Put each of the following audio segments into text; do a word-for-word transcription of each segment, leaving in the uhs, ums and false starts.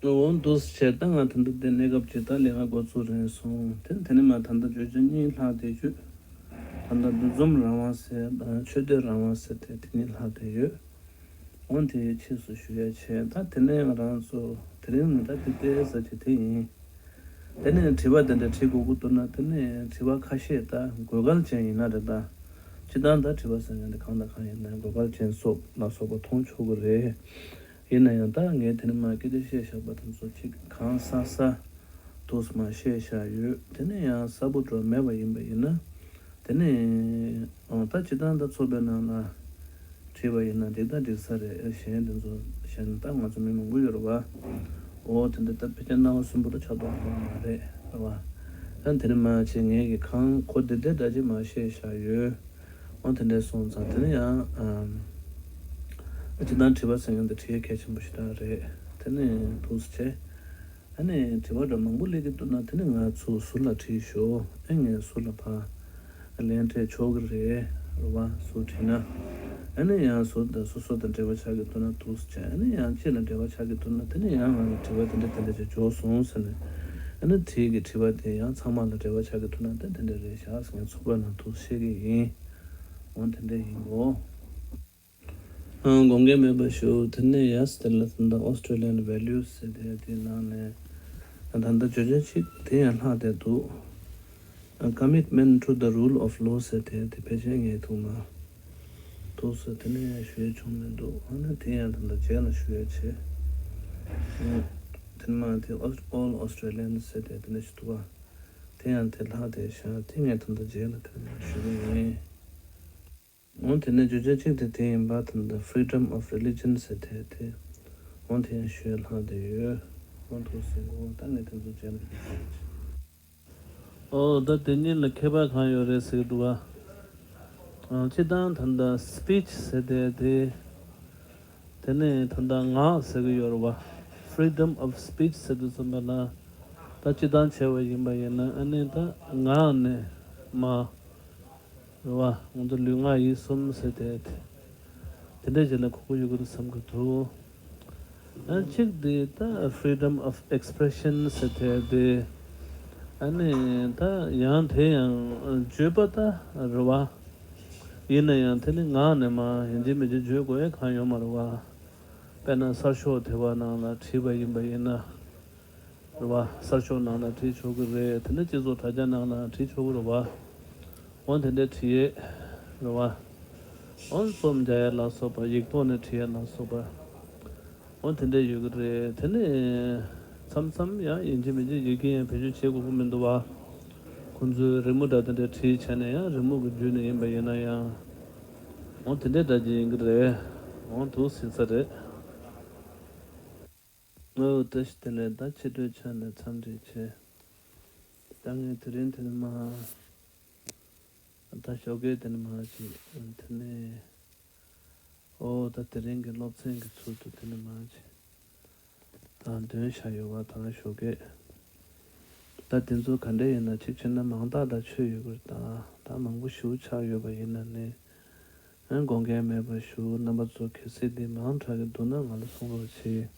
འོ་འདུག་སེ་བྱས། ད་ང་ད་ལྟ་དེ་གནས་སྐབས་ཅིག་ད་ལས་ཀ་འགོ་ཚུགས་རན་སོང་། དེ་དེ་ནས་མར་ད་ལྟ་བརྗོད་བྱ་གཉིས་ལྷག་བསྡད་ཡོད། ད་ལྟ་འདུ་འཛོམས་རང་དབང་ཟེར་དང་ཆོས་དད་རང་དབང་ཟེར་ཏེ་དེ་གཉིས་ལྷག་བསྡད་ཡོད། འོ་དེ་ཕྱིས་སུ་ཞུ་ཡ་བྱས། ད་དེ་ནས་ང་རང་ཚོ་དེ་རིང་ནི་ད་དེ་ལྟའི་ས་ཆ་དེ་ཡིན། དེ་ནས་དྲི་བ་དེ་འདྲ་དྲི་དགོས་ཀྱི་འདུག་ན། དེ་ནས་དྲི་བ་ཁ་ཤས་ད་དགོས་གལ་ཅན་ཡིན་ན་རེད། ད་སྤྱིར་བཏང་ད་དྲི་བ་ཟེར་མཁན་དེ་གང་དང་གང་ཡིན་ན་དགོས་གལ་ཅན་སོགས་ལ་སོགས་པ་མཐོང་ཆོག་གི་རེད། ཡིན་ན་ཡང་ད་ངས་དེ་ནས་མར་སྐད་ཆ་བཤད་བཞག་པ་དེ་ཚོ་ཅིག་གང་གསར་གསར་དུ་མར་བཤད་བཞག་ཡོད། དེ་ནས་ཡང་གསར་པ་འདྲ་མེད་པ་ཡིན་པ་ཡིན་ན། དེ་ནས་ཨང་ད་སྤྱིར་བཏང་ད་ཚོགས་པའི་ནང་ལ་བྲིས་པ་ཡིན་ན་འགྲིག་ད་འགྲིག་ས་རེད། གཞན་དེ་ཚོ་གཞན་ད་ང་ཚོ་མི་མང་པོ་ཡོད་རེད་བ། འོ་དེ་འདྲ་ད་ཕལ་ཆེར་སྣང་བ་གསུམ་པོ་ད་ཆགས་མཐོང་ཡོད་མ་རེད་རེད་བ། ད་དེ་ནས་མར་བྱས་ངས་ཀྱི་གང་གོ་བདེ་བདེ་འདྲ་ཅིག་མར་བཤད་བཞག་ཡོད། འོ་དེ་འདྲ་སོང་ཙང་དེ་ནས་ཡང་ཨམ། སྤྱིར་བཏང་དྲི་བ་ཟེར་མཁན་དེ་དྲི་ཡ་གལ་ཆེན་པོ་ཞིག་རང་རེད། དེ་ནས་འདུག་སེ་བྱས། ཨ་ནི་དྲི་བ་འདྲ་མང་པོ་སླེབས་ཀྱི་འདུག་ན། དེ་ནི་ང་ཚོ་ཟུར་ལ་བྲིས་ཤོག་ཨེ་ངས་ཟུར་ལ་ཕར་ལན་སྤྲད་ཆོག་གི་རེད་རེད་བ། ཟུར་བྲིས་ན། ཨ་ནི་ཡང་ཟུར་དང་སོ་སོ་དང་འབྲེལ་བ་ཆགས་ཀྱི་འདུག་ན་འདུག་སེ་བྱས། ཨ་ནི་ཡང་ཅིག་ལ་འབྲེལ་བ་ཆགས་ཀྱི་འདུག་ན། དེ་ནི་ཡང་ང་གི་དྲི་བ་དེ་འདྲ་དེ་འདྲ་ཅིག་འབྱོར་སོང་ཟེར་ནས། ཨ་ནི་དེ་གི་དྲི་བ་དེ་ཡང་ཚང་མ་ལ་འབྲེལ་བ་ཆགས་ཀྱི་འདུག་ན་དེ་དེ་འདྲ་རེད་ཤག་ཟེར། ངས་ཚོགས་པ་ནང་དུ་བཤད་ཀྱི་ཡིན། འོ་དེ་འདྲ་ཡིན་གོ། ཨང་། དགོངས་འགལ་མེད་པ་ཞུ། དེ་ནས་ཡ་དེ་ལ་ད་ལྟ་Australian values ཟེར་དེ་དེའི་ནང་ནས་ད་ལྟ་བརྗོད་བྱ་གཅིག་དེ་ཡང་ལྷག་བསྡད་འདུག་ཨ། Commitment to the rule of law ཟེར་དེ་དེ་ཕལ་ཆེར་ངས་ཐུག་མ་ཐུག་སོ། དེ་ནས་ཞུ་ཡ་བྱུང་མི་འདུག་ཨ་ནི་དེ་ཡང་ད་ལྟ་རྗེས་ལ་ཞུ་ཡ་བྱེད། ཨ། དེ་མ་དེ་Aus- All Australians ཟེར་དེ་དེ་ནས་ཞུ་འདུག་བ། དེ་ཡང་དེ་ལྷག་བསྡད་ཤག་དེ་ངས་ད་ལྟ་རྗེས་ལ་དེ་ནས་ཞུ་གི་ཡིན། འོ་དེ་ནས་བརྗོད་བྱ་གཅིག་དེ་དེ་ཡིན་པ། དེ་འདྲ་Freedom of Religion ཟེར་དེ་དེ། འོ་དེ་ཡང་ཞུ་ཡ་ལྷག་བསྡད་ཡོད། འོ་འདུག་སེ་གོ། ད་ངས་དེ་ཚོ་རྗེས་ལ་ཞུ་གི་ཡིན། འོ་ད་དེ་གཉིས་ལ་ཁྱད་པར་གང་ཡོད་རེད་ཟེར་གི་འདུག་བ། ཨང་། སྤྱིར་བཏང་ད་ལྟ་Speech ཟེར་དེ་དེ། དེ་ནས་ད་ལྟ་ངག་ཟེར་གི་ཡོད་རེད་བ། Freedom of speech ཟེར་དུས་ཙམ་པ་ལ། ད་སྤྱིར་བཏང་བྱས་པ་ཡིན་པ་ཡིན་ན། ཨ་ནི་ད་ངག་ནས་མར་རེད་བ། ང་ཚོ་ལུས་ངག་ཡིད་གསུམ་ཟེར་དེ་དེ་འདྲ་ཞིག་ལ་གོ་གི་ཡོད་ཀྱི་རེད་བསམ་གྱི་འདུག་ཨ། གཅིག་དེ་ད་Freedom of Expression ཟེར་དེ་དེ། ཨ་ནི་ད་ཡང་དེ་ཡང་བརྗོད་པ་ད་རེད་བ། ཡིན་ན་ཡང་དེ་ནི་ངག་ནས་མར་ཡིན་གཅིག་མིན་གཅིག་བརྗོད་དགོས་ཡ་གང་ཡོད་མ་རེད་བ། དཔེར་ན་གསར་ཤོག་དེ་བ་ནང་ལ་བྲིས་པ་ཡིན་པ་ཡིན་ན། རེད་བ། གསར་ཤོག་ནང་ལ་བྲིས་ཆོག་གི་རེད། དེ་ནས་སྤྱི་ཚོགས་དྲ་རྒྱ་ནང་ལ་བྲིས་ཆོག་གི་རེད་བ། འོ་དེ་འདྲའི་བྲིས་ཡས་རེད་བ། འོ་རྩོམ་རྒྱག་ཡས་ལ་སོགས་པ། ཡིག་ཐོག་ནས་བྲིས་ཡས་ལ་སོགས་པ། འོ་དེ་འདྲ་ཡོད་ཀྱི་རེད། དེ་ནས་མཚམས་མཚམས་ཡང་ཡིན་གཅིག་མིན་གཅིག་ཡི་གེ་ཡང་བེད་སྤྱོད་བྱེད་དགོས་ཀྱི་མི་འདུག་བ། ཁོང་ཚོས་རི་མོ་འདྲ་དེ་འདྲ་བྲིས་བྱས་ནས་ཡང་རི་མོ་གི་བརྒྱུད་ནས་ཡིན་པ་ཡིན་ན་ཡང་། འོ་དེ་འདྲ་འདྲ་ཅིག་ཡིན་གྱི་རེད། འོ་འདུག་སེ་ཟེར་རེད། ཨོ་བཀྲ་ཤིས་བདེ་ལེགས། ད་ཕྱི་དྲོའི་ཆ་ནས་འཚམས་འདྲི་བྱས། ད་ངས་དེ་རིང་དེ་ནས་མར། ད་ཞོགས་ཀས་དེ་ནས་མར་ཅིག་དེ་ནས། ཨོ་ད་དེ་རིང་གི་སློབ་ཚན་གྱི་ཚུལ་དུ་དེ་ནས་མར་ཅིག་ད་འདོན་བཞག་ཡོད་པ། ད་ཞོགས་ཀས། ད་དེ་ཚོ་ག་འདྲ་ཡིན་ན། གཅིག་བྱས་ན་མང་དག་དང་ཆོད་ཡོད་པར། ད་ད་མང་པོ་ཞེ་པོ་ཆགས་ཡོད་པ་ཡིན་ན་ནི། ཨ། དགོངས་འགལ་མེད་པ་ཞུ། རྣམ་པ་ཚོ་གལ་སྲིད་འདི་མང་དྲགས་ཀྱི་འདུག་ན་ང་ལ་གསུང་རོགས་བྱེད།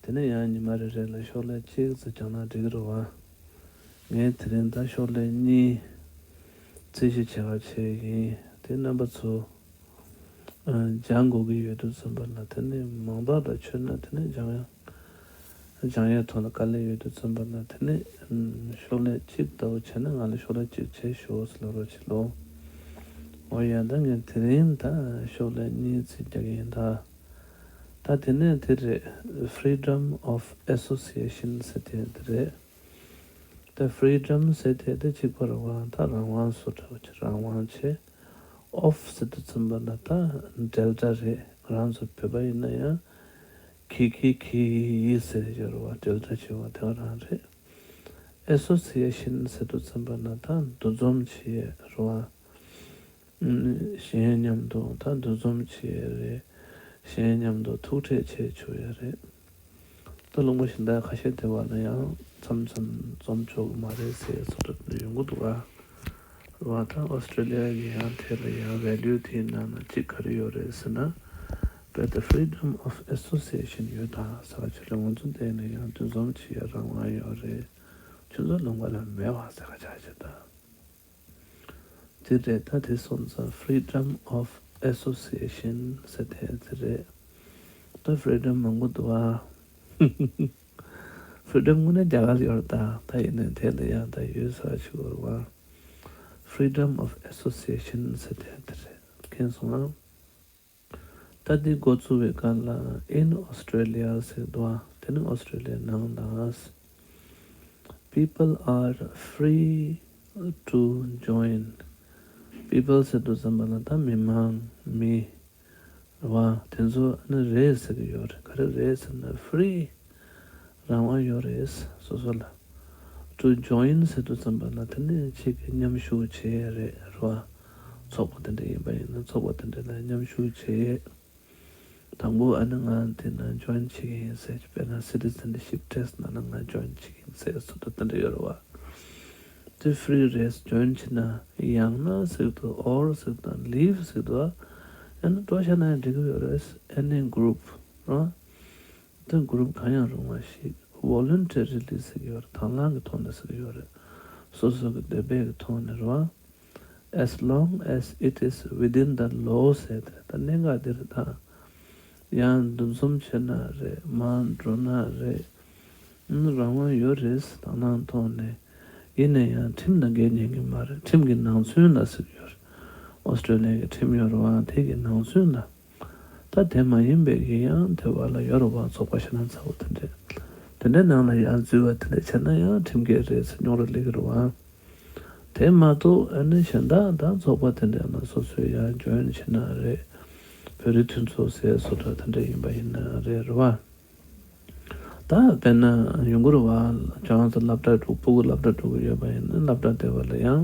དེ་ནས་ཡང་ཉི་མ་རེ་རེ་ལ་ཤོག་ལྷེ་གཅིག་ཙམ་བརྒྱབ་ན་འགྲིག་གི་རེད་བ། ངས་དེ་རིང་ད་ཤོག་ལྷེ་གཉིས་རྩིས་ཞིབ་བྱེད་ག་བྱས་ཡིན། དེ་རྣམ་པ་ཚོ་ཨ། སྦྱང་དགོས་ཀྱི་ཡོད་དུས་ཙམ་པ་ལ། དེ་ནས་མང་དག་དང་ཆོད་ན་དེ་ནས་སྦྱང་ཡ། སྦྱང་ཡའི་ཐོག་ལ་དཀའ་ལས་ཡོད་དུས་ཙམ་པ་ལ། དེ་ནས་ཨམ། ཤོག་ལྷེ་གཅིག་ལྟ་བུ་བྱས་ན་ང་ལ་ཤོག་ལྷེ་གཅིག་བྱེད་ཤོག་ཟེར་ལབ་རོགས་བྱེད་ལོ། འོ་ཡ། ད་ངས་དེ་རིང་ད་ཤོག་ལྷེ་གཉིས་རྩིས་རྒྱག་གི་ཡིན་ད། ད་དེ་ནས་དེ་རེད། Freedom of Association ཟེར་དེ་དེ་རེད། ད་Freedom ཟེར་དེ་དེ་གཅིག་པ་རང་དབང་། ད་རང་དབང་བཟོ་འདྲ་བོ་ཅིག་རང་དབང་བྱས། Of ཟེར་དུས་ཙམ་པ་ལ་ད་འབྲེལ་སྒྲ་རེད། ང་རང་ཚོ་བོད་པ་ཡིན་ན་ཡང་གི་གི་གི་ཡི་ཟེར་ཡོད་རེད་བ། འབྲེལ་སྒྲ་བྱེད་པ་དེ་ག་རང་རེད། Association ཟེར་དུས་ཙམ་པ་ལ་ད་འདུ་འཛོམས་བྱེད་རེད་བ། གཞན་མཉམ་དུ་ད་འདུ་འཛོམས་བྱེད་ཡ་རེད། གཞན་མཉམ་དུ་ཐུག་འཕྲད་བྱེད་ཆོག་ཡ་རེད། ད་ལུང་པ་གཞན་དག་ཁ་ཤས་དེ་བ་ན་ཡང་མཚམས་མཚམས་འཛོམས་ཆོག་གི་མ་རེད་ཟེར་ཚོ་འདྲ་ཡོང་གི་འདུག་ག། རེད་བ། ད་ཨོ་སི་ཀྲི་ལི་ཡ་གི་ཡང་དེ་ལ་ཡང་ཝེ་ལུ་དེའི་ནང་ན་གཅིག་ག་རེ་ཡོད་རེད་ཟེར་ན། རེད། ད་freedom of association ཡོད་ད་ཟེར་བ་ཆ་ལ་ང་ཚོ་འདི་ནས་ཡང་འདུ་འཛོམས་བྱེད་ཡ་རང་དབང་ཡོད་རེད། ཆུ་ཚོད་ལུང་པ་ལ་མེད་པ་ཟེར་བ་ཆ་ཆེ་ད། དེ་རེད། ད་དེ་སོང་ཙང་freedom of association ཟེར་དེ་དེ་རེད། ད་freedom མང་པོ་འདུག་ཨ། freedom དངོས་གནས་རྒྱ་གར་ཡོད་རེད་ད། ད་ཡིན་ནའི་དེ་ལ་ཡང་ད་ཡོད་ས་ཞིག་ཡོད་རེད་བ། freedom of association ཟེར་དེ་དེ་རེད། མཁྱེན་སོང་ཨ། ད་འདི་འགོ་བཙུགས་པའི་སྐབས་ལ་in Australia ཟེར་འདུག་ཨ། དེ་ནི་ཨོ་སི་ཀྲི་ལི་ཡའི་ནང་ལ། People are free to join. People ཟེར་དུས་ཙམ་པ་ལ་ད་མི་མང་མི་རེད་བ། དེ་ཚོ་ཨ་ནི་རེད་ཟེར་གྱི་ཡོད་རེད། ག་རེ་རེད་ཟེར་ན་free རང་དབང་ཡོད་རེད་སོ་སོ་ལ། To join ཟེར་དུས་ཙམ་པ་ལ་དེ་ནི་གཅིག་གི་མཉམ་ཞུགས་བྱེད་ཡས་རེད་རེད་བ། ཚོགས་པ་དེ་འདྲ་ཡིན་པ་ཡིན་ན་ཚོགས་པ་དེ་འདྲ་ལ་མཉམ་ཞུགས་བྱེད་ཡས། དང་པོ་ཨ་ནི་ང་འདི་ན་join བྱེད་ཀྱི་ཡིན་ཟེར། དཔེར་ན་citizenship test ནང་ན་ང་join བྱེད་ཀྱི་ཡིན་ཟེར་སོ་སོ་དེ་འདྲ་ཡོད་རེད་བ། དེ་free རེད། join བྱེད་ན་ཡང་ན་ཟེར་དུས་or ཟེར་དུས་leave ཟེར་དུས་ཡང་ན་འགྲོ་བྱས་ན་ཡང་འགྲིག་གི་ཡོད་རེད། any group རེད་བ། དེ་group གང་ཡང་རུང་བ་ཞིག voluntarily ཟེར་གྱི་ཡོད་རེད། དང་བླངས་ཀྱི་ཐོག་ནས་ཟེར་གྱི་ཡོད་རེད། སོ་སོ་གི་འདོད་པའི་གི་ཐོག་ནས་རེད་བ། As long as it is within the law ཟེར་དེ་རེད། ད་གནད་འགག་འདི་རེད་ད། ཡང་འདུ་འཛོམས་བྱེད་ན་རེད། མར་འགྲོ་ན་རེད། ཨང་། རང་དབང་ཡོད་རེད། དང་བླངས་ཐོག་ནས། ཡིན་ན་ཡང་ཁྲིམས་དང་འགལ་ཉན་གྱི་མ་རེད། ཁྲིམས་ཀྱི་ནང་ཚུན་ལ་ཟེར་གྱི་ཡོད་རེད། ཨོ་སི་ཀྲི་ལི་ཡ་གི་ཁྲིམས་ཡོད་རེད་བ། དེ་གི་ནང་ཚུན་ལ། ད་དེ་མ་ཡིན་པའི་གི་ཡང་དེ་བར་ལ་ཡོད་རེད་བ། ཚོགས་པ་ཞེ་དྲག་ཚ་བོ་དེ་འདྲས། དེ་འདྲའི་ནང་ལ་ཡང་འཛུལ་བ་དེ་འདྲས་བྱས་ན་ཡང་ཁྲིམས་འགལ་རེད་ཟེར་རྙོག་དྲ་སླེབས་ཀྱི་རེད་བ། དེ་མ་གཏོགས་ཨ་ནི་གཞན་དག་དང་ཚོགས་པ་དེ་འདྲས་ལ་སོ་སོས་ཡང་join བྱེད་ན་རེད། བོད་རིགས་མཐུན་ཚོགས་ཟེར་བཟོ་འདྲ་དེ་འདྲས་ཡིན་པ་ཡིན་ན་རེད་རེད་བ། ད་དཔེར་ན་ཡོང་གི་རེད་བ། ཁྱེད་རང་ཚོ་སློབ་གྲྭ་འགྲོ། སྤུ་གུ་སློབ་གྲྭ་འགྲོ་གི་ཡོད་པ་ཡིན་ན་སློབ་གྲྭ་དེ་བ་ལ་ཡང་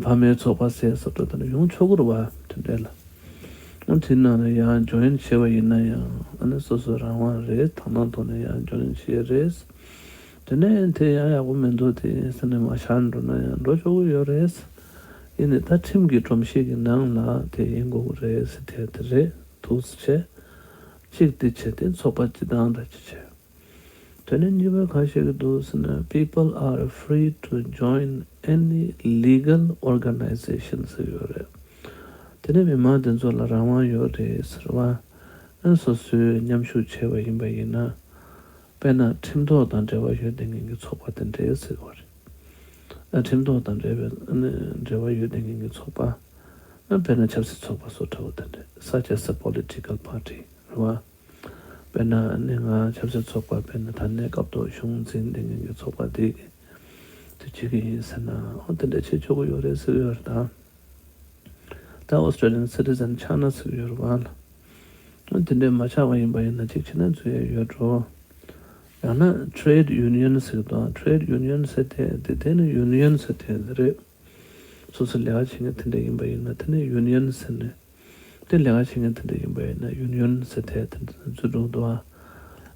ཕ་མའི་ཚོགས་པ་ཟེར་བཟོ་འདྲ་དེ་འདྲས་ཡོང་ཆོག་གི་རེད་བ། དེ་འདྲས་ལ། ཨ་དེ་ནང་ལ་ཡང་join བྱས་པ་ཡིན་ན་ཡང་ཨ་ནི་སོ་སོ་རང་དབང་རེད། དང་བླངས་ཐོག་ནས་ཡང་join བྱེད་རེད། དེ་ནས་དེ་ཡང་ཡག་པོ་མི་འདུག་དེ་ཡིན་ཟེར་ནས་མར་བཞག་འགྲོ་ན་ཡང་འགྲོ་ཆོག་གི་ཡོད་རེད། ཡིན་ནའི་ད་ཁྲིམས་ཀྱི་སྒྲོམ་གཞི་གི་ནང་ལ་དེ་ཡིན་དགོས་ཀྱི་རེད་ཟེར་དེ་དེ་རེད། ཐུགས་རྗེ་ཆེ། གཅིག་དེ་བྱས་ཏེ་ཚོགས་པ་སྤྱི་བཏང་དང་ཅི་བྱས། དེ་ནས་གཉིས་པ་གང་བཤད་ཀྱི་འདུག་ཟེར་ན། People are free to join any legal organization ཟེར་ཡོད་རེད། དེ་ནས་མི་མང་དེ་ཚོ་ལ་རང་དབང་ཡོད་རེད་ཟེར་བ། ཨ་སོ་སོས་མཉམ་ཞུགས་བྱས་པ་ཡིན་པ་ཡིན་ན། དཔེར་ན་ཁྲིམས་ཐོག་དང་འབྲེལ་བ་ཡོད་བསྡད་མཁན་གྱི་ཚོགས་པ་དེ་འདྲས་ཟེར་བ་རེད། ཨ་ཁྲིམས་ཐོག་དང་འབྲེལ་བའི་ཨ་ནི་འབྲེལ་བ་ཡོད་བསྡད་མཁན་གྱི་ཚོགས་པ། ཨ་དཔེར་ན་ཆབ་སྲིད་ཚོགས་པ་བཟོ་འདྲ་བོ་དེ་འདྲས། such as a political party རེད་བ། དཔེར་ན་ནི་ང་ཆབ་སྲིད་ཚོགས་པ། དཔེར་ན་ད་ལྟའི་སྐབས་ཐོག་གཞུང་འཛིན་བསྡད་མཁན་གྱི་ཚོགས་པ་དེ་གི་དེ་བྱེད་ཀྱི་ཡིན་ཟེར་ན། ཨོ་དེ་འདྲ་བྱེད་ཆོག་གི་ཡོད་རེད་ཟེར་གྱི་ཡོད་རེད་ད། ད་Australian citizen ཆགས་ན་ཟེར་གྱི་ཡོད་རེད་བ་ལ། ཨོ་དེ་འདྲས་མ་ཆགས་པ་ཡིན་པ་ཡིན་ན་གཅིག་བྱས་ན་འཛུལ་ཡ་ཡོད་འགྲོ། ཡང་ན་trade union ཟེར་གྱི་འདུག trade union ཟེར་དེ་དེ་དེ་ནི་union ཟེར་དེ་རེད། སོ་སོ་ལས་ཀ་བྱེད་མཁན་དེ་འདྲ་ཡིན་པ་ཡིན་ན་དེ་ནི་union ཟེར་ནས། དེ་ལས་ཀ་བྱེད་མཁན་དེ་འདྲ་ཡིན་པ་ཡིན་ན་union ཟེར་དེ་དེ་འདྲ་འཛུལ་འགྲོ་འདུག་ཨ།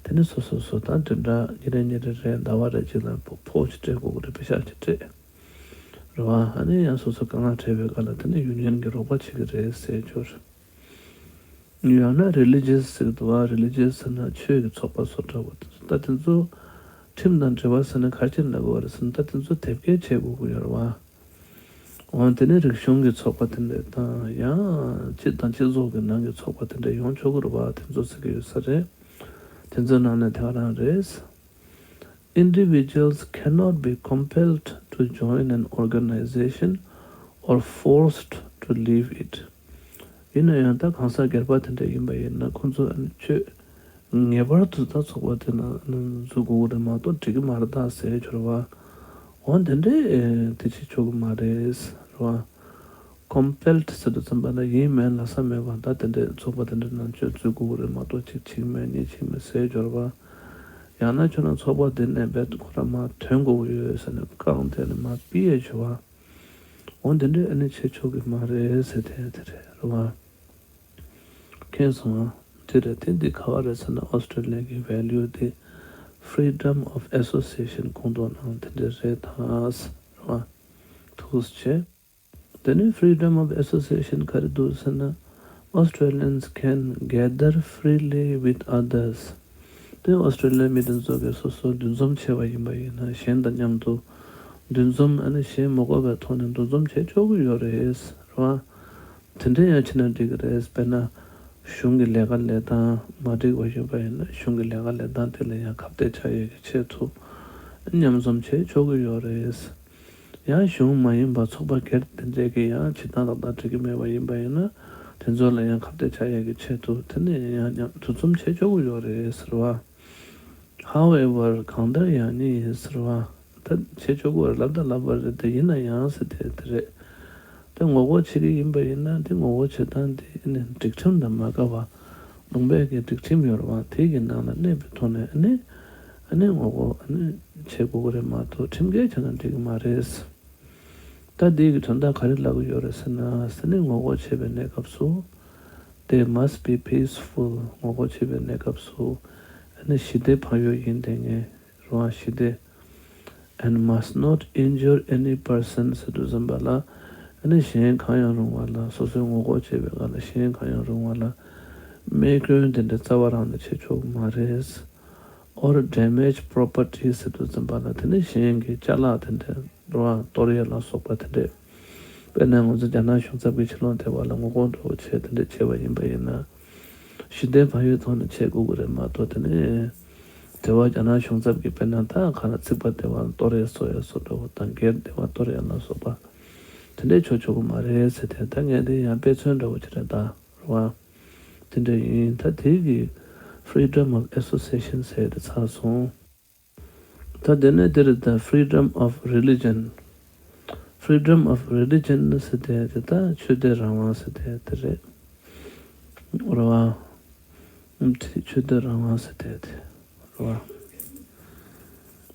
དེ་ནི་སོ་སོ་སོ་ད་དེ་འདྲ་ཉིན་རེ་ཉིན་རེ་རེ་ཟླ་བ་རེ་གཅིག་ལ་ཕོ་ཕོ་ཅིག་སྤྲད་དགོས་ཀྱི་རེད། པེ་ཤག་ཅིག་སྤྲད་རེད་བ། ཨ་ནི་ཡང་སོ་སོ་དཀའ་ངལ་འཕྲད་པའི་སྐབས་ལ་དེ་ནི་union གྱིས་རོགས་པ་བྱེད་ཀྱི་རེད་ཟེར་ཆོག་རེད། ཡང་ན་religious ཟེར་གྱི་འདུག་བ། religious ཟེར་ན་ཆོས་ཀྱི་ཚོགས་པ་བཟོ་འདྲ་བོ་དེ་ཚོ། ད་དེ་ཚོ་ཁྲིམས་དང་འབྲེལ་བ་ཟེར་ན་ག་རེ་བྱས་ནས་ལབ་དགོས་པ་རེད་ཟེར་ན། ད་དེ་ཚོ་དེབ་སྐྱེལ་བྱེད་དགོས་ཀྱི་ཡོད་རེད་བ། འོ་དེ་ནས་རིག་གཞུང་གི་ཚོགས་པ་དེ་འདྲ་དང་། ཡང་སྤྱི་དང་སྤྱི་ཚོགས་ཀྱི་ནང་གི་ཚོགས་པ་དེ་འདྲ་ཡོང་ཆོག་གི་རེད་བ། དེ་ཚོ་ཟེར་གྱི་ཡོད་ས་རེད། དེ་ཚོའི་ནང་ནས་དེ་ག་རང་རེད། Individuals cannot be compelled to join an organization or forced to leave it. ཡིན་ན་ཡང་ད་གང་ཟག་སྒེར་པ་དེ་འདྲ་ཡིན་པ་ཡིན་ན་ཁོང་ཚོ་ཨ་ནི་ཆོས་ངེས་པར་དུ་ད་ཚོགས་པ་དེ་ནང་འཛུལ་དགོས་ཀྱི་རེད་མ་གཏོགས་འགྲིག་གི་མ་རེད་ད་ཟེར་གྱི་ཡོད་རེད་བ། འོ་དེ་འདྲས་དེ་བྱེད་ཆོག་གི་མ་རེད་ཟེར་བ། Compelled ཟེར་དུས་ཙམ་པ་ན་ཡིན་མིན་ལ་ས་མེད་པ། ད་དེ་འདྲས་ཚོགས་པ་དེ་འདྲ་ནང་ཆོས་འཛུལ་དགོས་ཀྱི་རེད་མ་གཏོགས་གཅིག་བྱེད་ཀྱི་མེད་གཉིས་བྱེད་ཀྱི་མེད་ཟེར་གྱི་ཡོད་རེད་བ། ཡང་ན་ཁྱོད་རང་ཚོགས་པ་དེ་ནས་རྦད་ཁོ་རང་མར་ཐོན་དགོས་ཀྱི་ཡོད་ཟེར་ནས་རྐང་དེ་ནས་མར་ཕུད་ཡས་བྱེད་བ། འོ་དེ་འདྲས་ཨ་ནི་བྱེད་ཆོག་གི་མ་རེད་ཟེར་དེ་དེ་རེད་རེད་བ། མཁྱེན་སོང་ང་། དེ་རེད། དེ་འདི་ག་བ་རེད་ཟེར་ན་ཨོ་སི་ཀྲི་ལི་ཡ་གི་value དེ་freedom of association ཁོངས་གཏོགས་ནང་དེ་འདྲས་རེད་ད་ཟེར་བ། ཐུགས་རྗེ་ཆེ། དེ་ནས་freedom of association ག་རེ་འདུག་ཟེར་ན། Australians can gather freely with others. དེ་ཨོ་སི་ཀྲེ་ལི་ཡའི་མི་དེ་ཚོ་གིས་སོ་སོ་འདུ་འཛོམས་བྱས་པ་ཡིན་པ་ཡིན་ན། གཞན་དང་མཉམ་དུ་འདུ་འཛོམས། ཨ་ནི་གཞན་མ་དགོས་པའི་ཐོག་ནས་འདུ་འཛོམས་བྱེད་ཆོག་གི་ཡོད་རེད། རེད་བ། དེ་འདྲ་ཡང་བྱས་ན་འགྲིག་གི་རེད། དཔེར་ན་གཞུང་གི་ལས་ཀ་ལས་སྟངས་མ་འགྲིག་པ་ཡིན་པ་ཡིན་ན། གཞུང་གི་ལས་ཀ་ལས་སྟངས་དེ་ལ་ཡང་ཁ་གཏད་བྱ་ཡས་ཀྱི་ཆེད་དུ་མཉམ་འཛོམས་བྱེད་ཆོག་གི་ཡོད་རེད། ཡང་གཞུང་མ་ཡིན་པ་ཚོགས་པ་སྒེར་དེ་འདྲས་ཀྱིས་ཡང་བྱེད་སྟངས་ཏག་ཏག་འགྲིག་གི་མེད་པ་ཡིན་པ་ཡིན་ན། དེ་ཚོ་ལ་ཡང་ཁ་གཏད་བྱ་ཡས་ཀྱི་ཆེད་དུ་དེ་ནས་ཡང་མཉམ་འདུ་འཛོམས་བྱེད་ཆོག་གི་ཡོད་རེད་ཟེར་བ། However, གང་ལྟར་ཡང་ནི་ཟེར་བ། ད་བྱེད་ཆོག་གི་ཡོད་རེད་ལབ་ད་ལབ་པ་རེད་དེ། ཡིན་ན་ཡང་ཟེར་དེ་དེ་རེད། དེ་ངོ་རྒོལ་བྱེད་ཀྱི་ཡིན་པ་ཡིན་ན། དེ་ངོ་རྒོལ་བྱེད་སྟངས་དེ་ཨ་ནི་སྒྲིག་ཁྲིམས་དང་མ་འགལ་བ། ལུང་པའི་གི་སྒྲིག་ཁྲིམས་ཡོད་རེད་བ། དེ་གི་ནང་ལ་གནས་པའི་ཐོག་ནས་ཨ་ནི་ཨ་ནི་ངོ་རྒོལ་ཨ་ནི་བྱེད་དགོས་ཀྱི་རེད་མ་གཏོགས་ཁྲིམས་འགལ་བྱས་ན་འགྲིག་གི་མ་རེད། ད་འདི་གི་དོན་དག་ག་རེ་ལབ་ཀྱི་ཡོད་རེད་ཟེར་ན། ཟེར་ནས་ངོ་རྒོལ་བྱེད་པའི་གནས་སྐབས་སུ། They must be peaceful. ངོ་རྒོལ་བྱེད་པའི་གནས་སྐབས་སུ་ཨ་ནི་ཞི་བདེ་བག་ཡོད་ཡིན་བསྡད་མཁན་རེད་བ། ཞི་བདེ། And must not injure any person ཟེར་དུས་ཙམ་པ་ལ། ཨ་ནི་གཞན་གང་ཡང་རུང་བ་ལ། སོ་སོའི་ངོ་རྒོལ་བྱེད་པའི་སྒང་ལ་གཞན་གང་ཡང་རུང་བ་ལ་རྨས་སྐྱོན་དེ་འདྲ་རྩ་བ་རང་ནས་བྱེད་ཆོག་གི་མ་རེད། Or damage property ཟེར་དུས་ཙམ་པ་ལ། དེ་ནི་གཞན་གྱི་ཅ་ལག་དེ་འདྲ་རེད་བ། གཏོར་ཡས་ལ་སོགས་པ་དེ་འདྲ། དཔེར་ན་ང་ཚོ་རྒྱ་ནག་གཞུང་ཚབ་ཀྱི་ཕྱི་ལོགས་དེ་བ་ལ་ངོ་རྒོལ་འདྲ་བོ་བྱས་དེ་འདྲ་བྱས་པ་ཡིན་པ་ཡིན་ན། ཞི་བདེ་བག་ཡོད་ཐོག་ནས་བྱེད་དགོས་ཀྱི་རེད་མ་གཏོགས། དེ་ནི་དེ་བ་རྒྱ་ནག་གཞུང་ཚབ་ཀྱི་དཔེར་ན་ད་ག་ལ་རྩིག་པ་དེ་བ་གཏོར་ཡས་བཟོ་ཡས་བཟོ་འདྲ་བོ་དང་། སྒེར་དེ་བ་གཏོར་ཡས་ལ་སོགས་པ་དེ་འདྲ་བྱེད་ཆོག་གི་མ་རེད་ཟེར་དེ། ད་ངས་དེ་ཡང་དཔེ་མཚོན་འདྲ་བོ་ཅིག་རེད་ད། རེད་བ། དེ་འདྲ་ཡིན། ད་དེ་གི་Freedom of Association ཟེར་དེ་ཚར་སོང་། ད་དེ་ནས་དེ་རེད་ད། Freedom of religion. Freedom of religion ཟེར་དེ་དེ་ད་ཆོས་དད་རང་དབང་ཟེར་དེ་དེ་རེད། རེད་བ། ཨུམ། དེ་ཆོས་དད་རང་དབང་ཟེར་དེ་དེ་རེད་བ།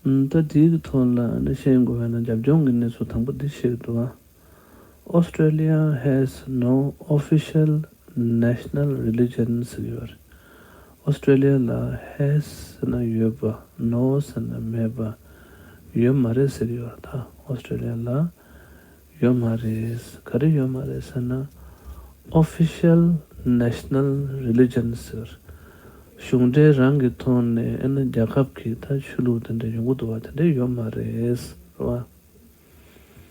ཨུམ། ད་དེའི་ཐོག་ལ་ནི་བཤད་དགོས་པ་ན། རྒྱབ་ལྗོངས་ཀྱི་གནས་ཚུལ་དང་པོ་འདི་བཤད་འདུག་བ། Australia has no official national religion ཟེར་གྱི་ཡོད་རེད། ཨོ་སི་ཀྲེ་ལི་ཡ་ལ་ཧེ་ཟེར་ན་ཡོད་པ། ནོ་ཟེར་ན་མེད་པ། ཡོད་མ་རེད་ཟེར་གྱི་ཡོད་རེད། ད་ཨོ་སི་ཀྲེ་ལི་ཡ་ལ་ཡོད་མ་རེད། ག་རེ་ཡོད་མ་རེད་ཟེར་ན། Official National Religion ཟེར། གཞུང་འབྲེལ་རང་གི་ཐོག་ནས་ཨ་ནི་རྒྱལ་ཁབ་ཀྱི་ད་ཆོས་ལུགས་དེ་འདྲ་ཡོང་གི་འདུག་བ། དེ་འདྲ་ཡོད་མ་རེད་ཟེར་བ།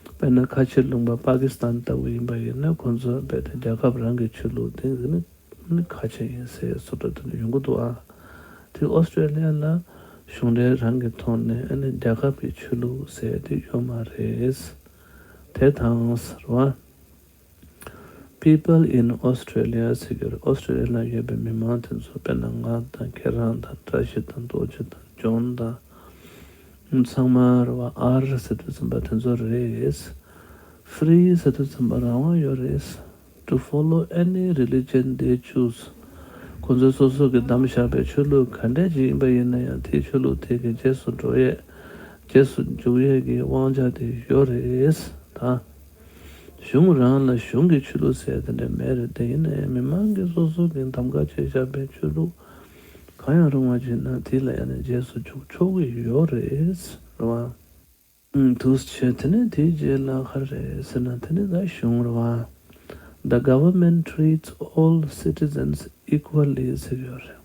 དཔེར་ན་ཁ་ཆེ་ལུང་པ་པ་ཀི་སི་ཐན་ལྟ་བུ་ཡིན་པ་ཡིན་ན། ཁོང་ཚོ་རྦད་དེ་རྒྱལ་ཁབ་རང་གི་ཆོས་ལུགས་དེ་ནི་ནི་ཁ་ཆེ་ཡིན་ཟེར་བཟོ་འདྲ་དེ་འདྲ་ཡོང་གི་འདུག་ཨ། དེ་ཨོ་སི་ཀྲེ་ལི་ཡ་ལ་གཞུང་འབྲེལ་རང་གི་ཐོག་ནས་ཨ་ནི་རྒྱལ་ཁབ་ཀྱི་ཆོས་ལུགས་ཟེར་དེ་ཡོད་མ་རེད། དེ་དང་ཟེར་བ། People in Australia ཟེར་གྱི་རེད། ཨོ་སི་ཀྲེ་ལི་ཡ་ལ་ཡོད་པའི་མི་མང་དེ་ཚོ། དཔེར་ན་ང་དང་ཁྱེད་རང་དང་བཀྲ་ཤིས་དང་རྡོ་རྗེ་དང་ཇོན་དང་། ཚང་མ་རེད་བ། ཨར་ཟེར་དུས་ཙམ་པ་དེ་ཚོ་རེད། Free ཟེར་དུས་ཙམ་པ་རང་དབང་ཡོད་རེད། To follow any religion they choose. ཁོ་ཚོས་སོ་སོ་གི་བདམས་བཞག་པའི་ཆོས་ལུགས་ག་འདྲ་ཅིག་ཡིན་པ་ཡིན་ན་ཡང་། དེའི་ཆོས་ལུགས་དེ་གི་རྗེས་སུ་འགྲོ་ཡས། རྗེས་སུ་འཇུག་ཡས་ཀྱི་དབང་ཆ་དེ་ཡོད་རེད་ད། གཞུང་རང་ལ་གཞུང་གི་ཆོས་ལུགས་ཟེར་དེ་འདྲ་མེད་རེད། དེ་ཡིན་ན་ཡང་མི་མང་གིས་སོ་སོ་གི་གདམ་ག་བྱས་བཞག་པའི་ཆོས་ལུགས་གང་ཡང་རུང་བ་ཅིག་ན་དེ་ལ་ཡང་ནས་རྗེས་སུ་འཇུག་ཆོག་གི་ཡོད་རེད། རེད་བ། ཨུམ། འདུག་སེ་བྱས། དེ་ནས་དེའི་རྗེས་ལ་ག་རེ་རེད་ཟེར་ན། དེ་ནས་ད་གཞུང་རེད་བ། The government treats all citizens equally ཟེར་གྱི་ཡོད་རེད།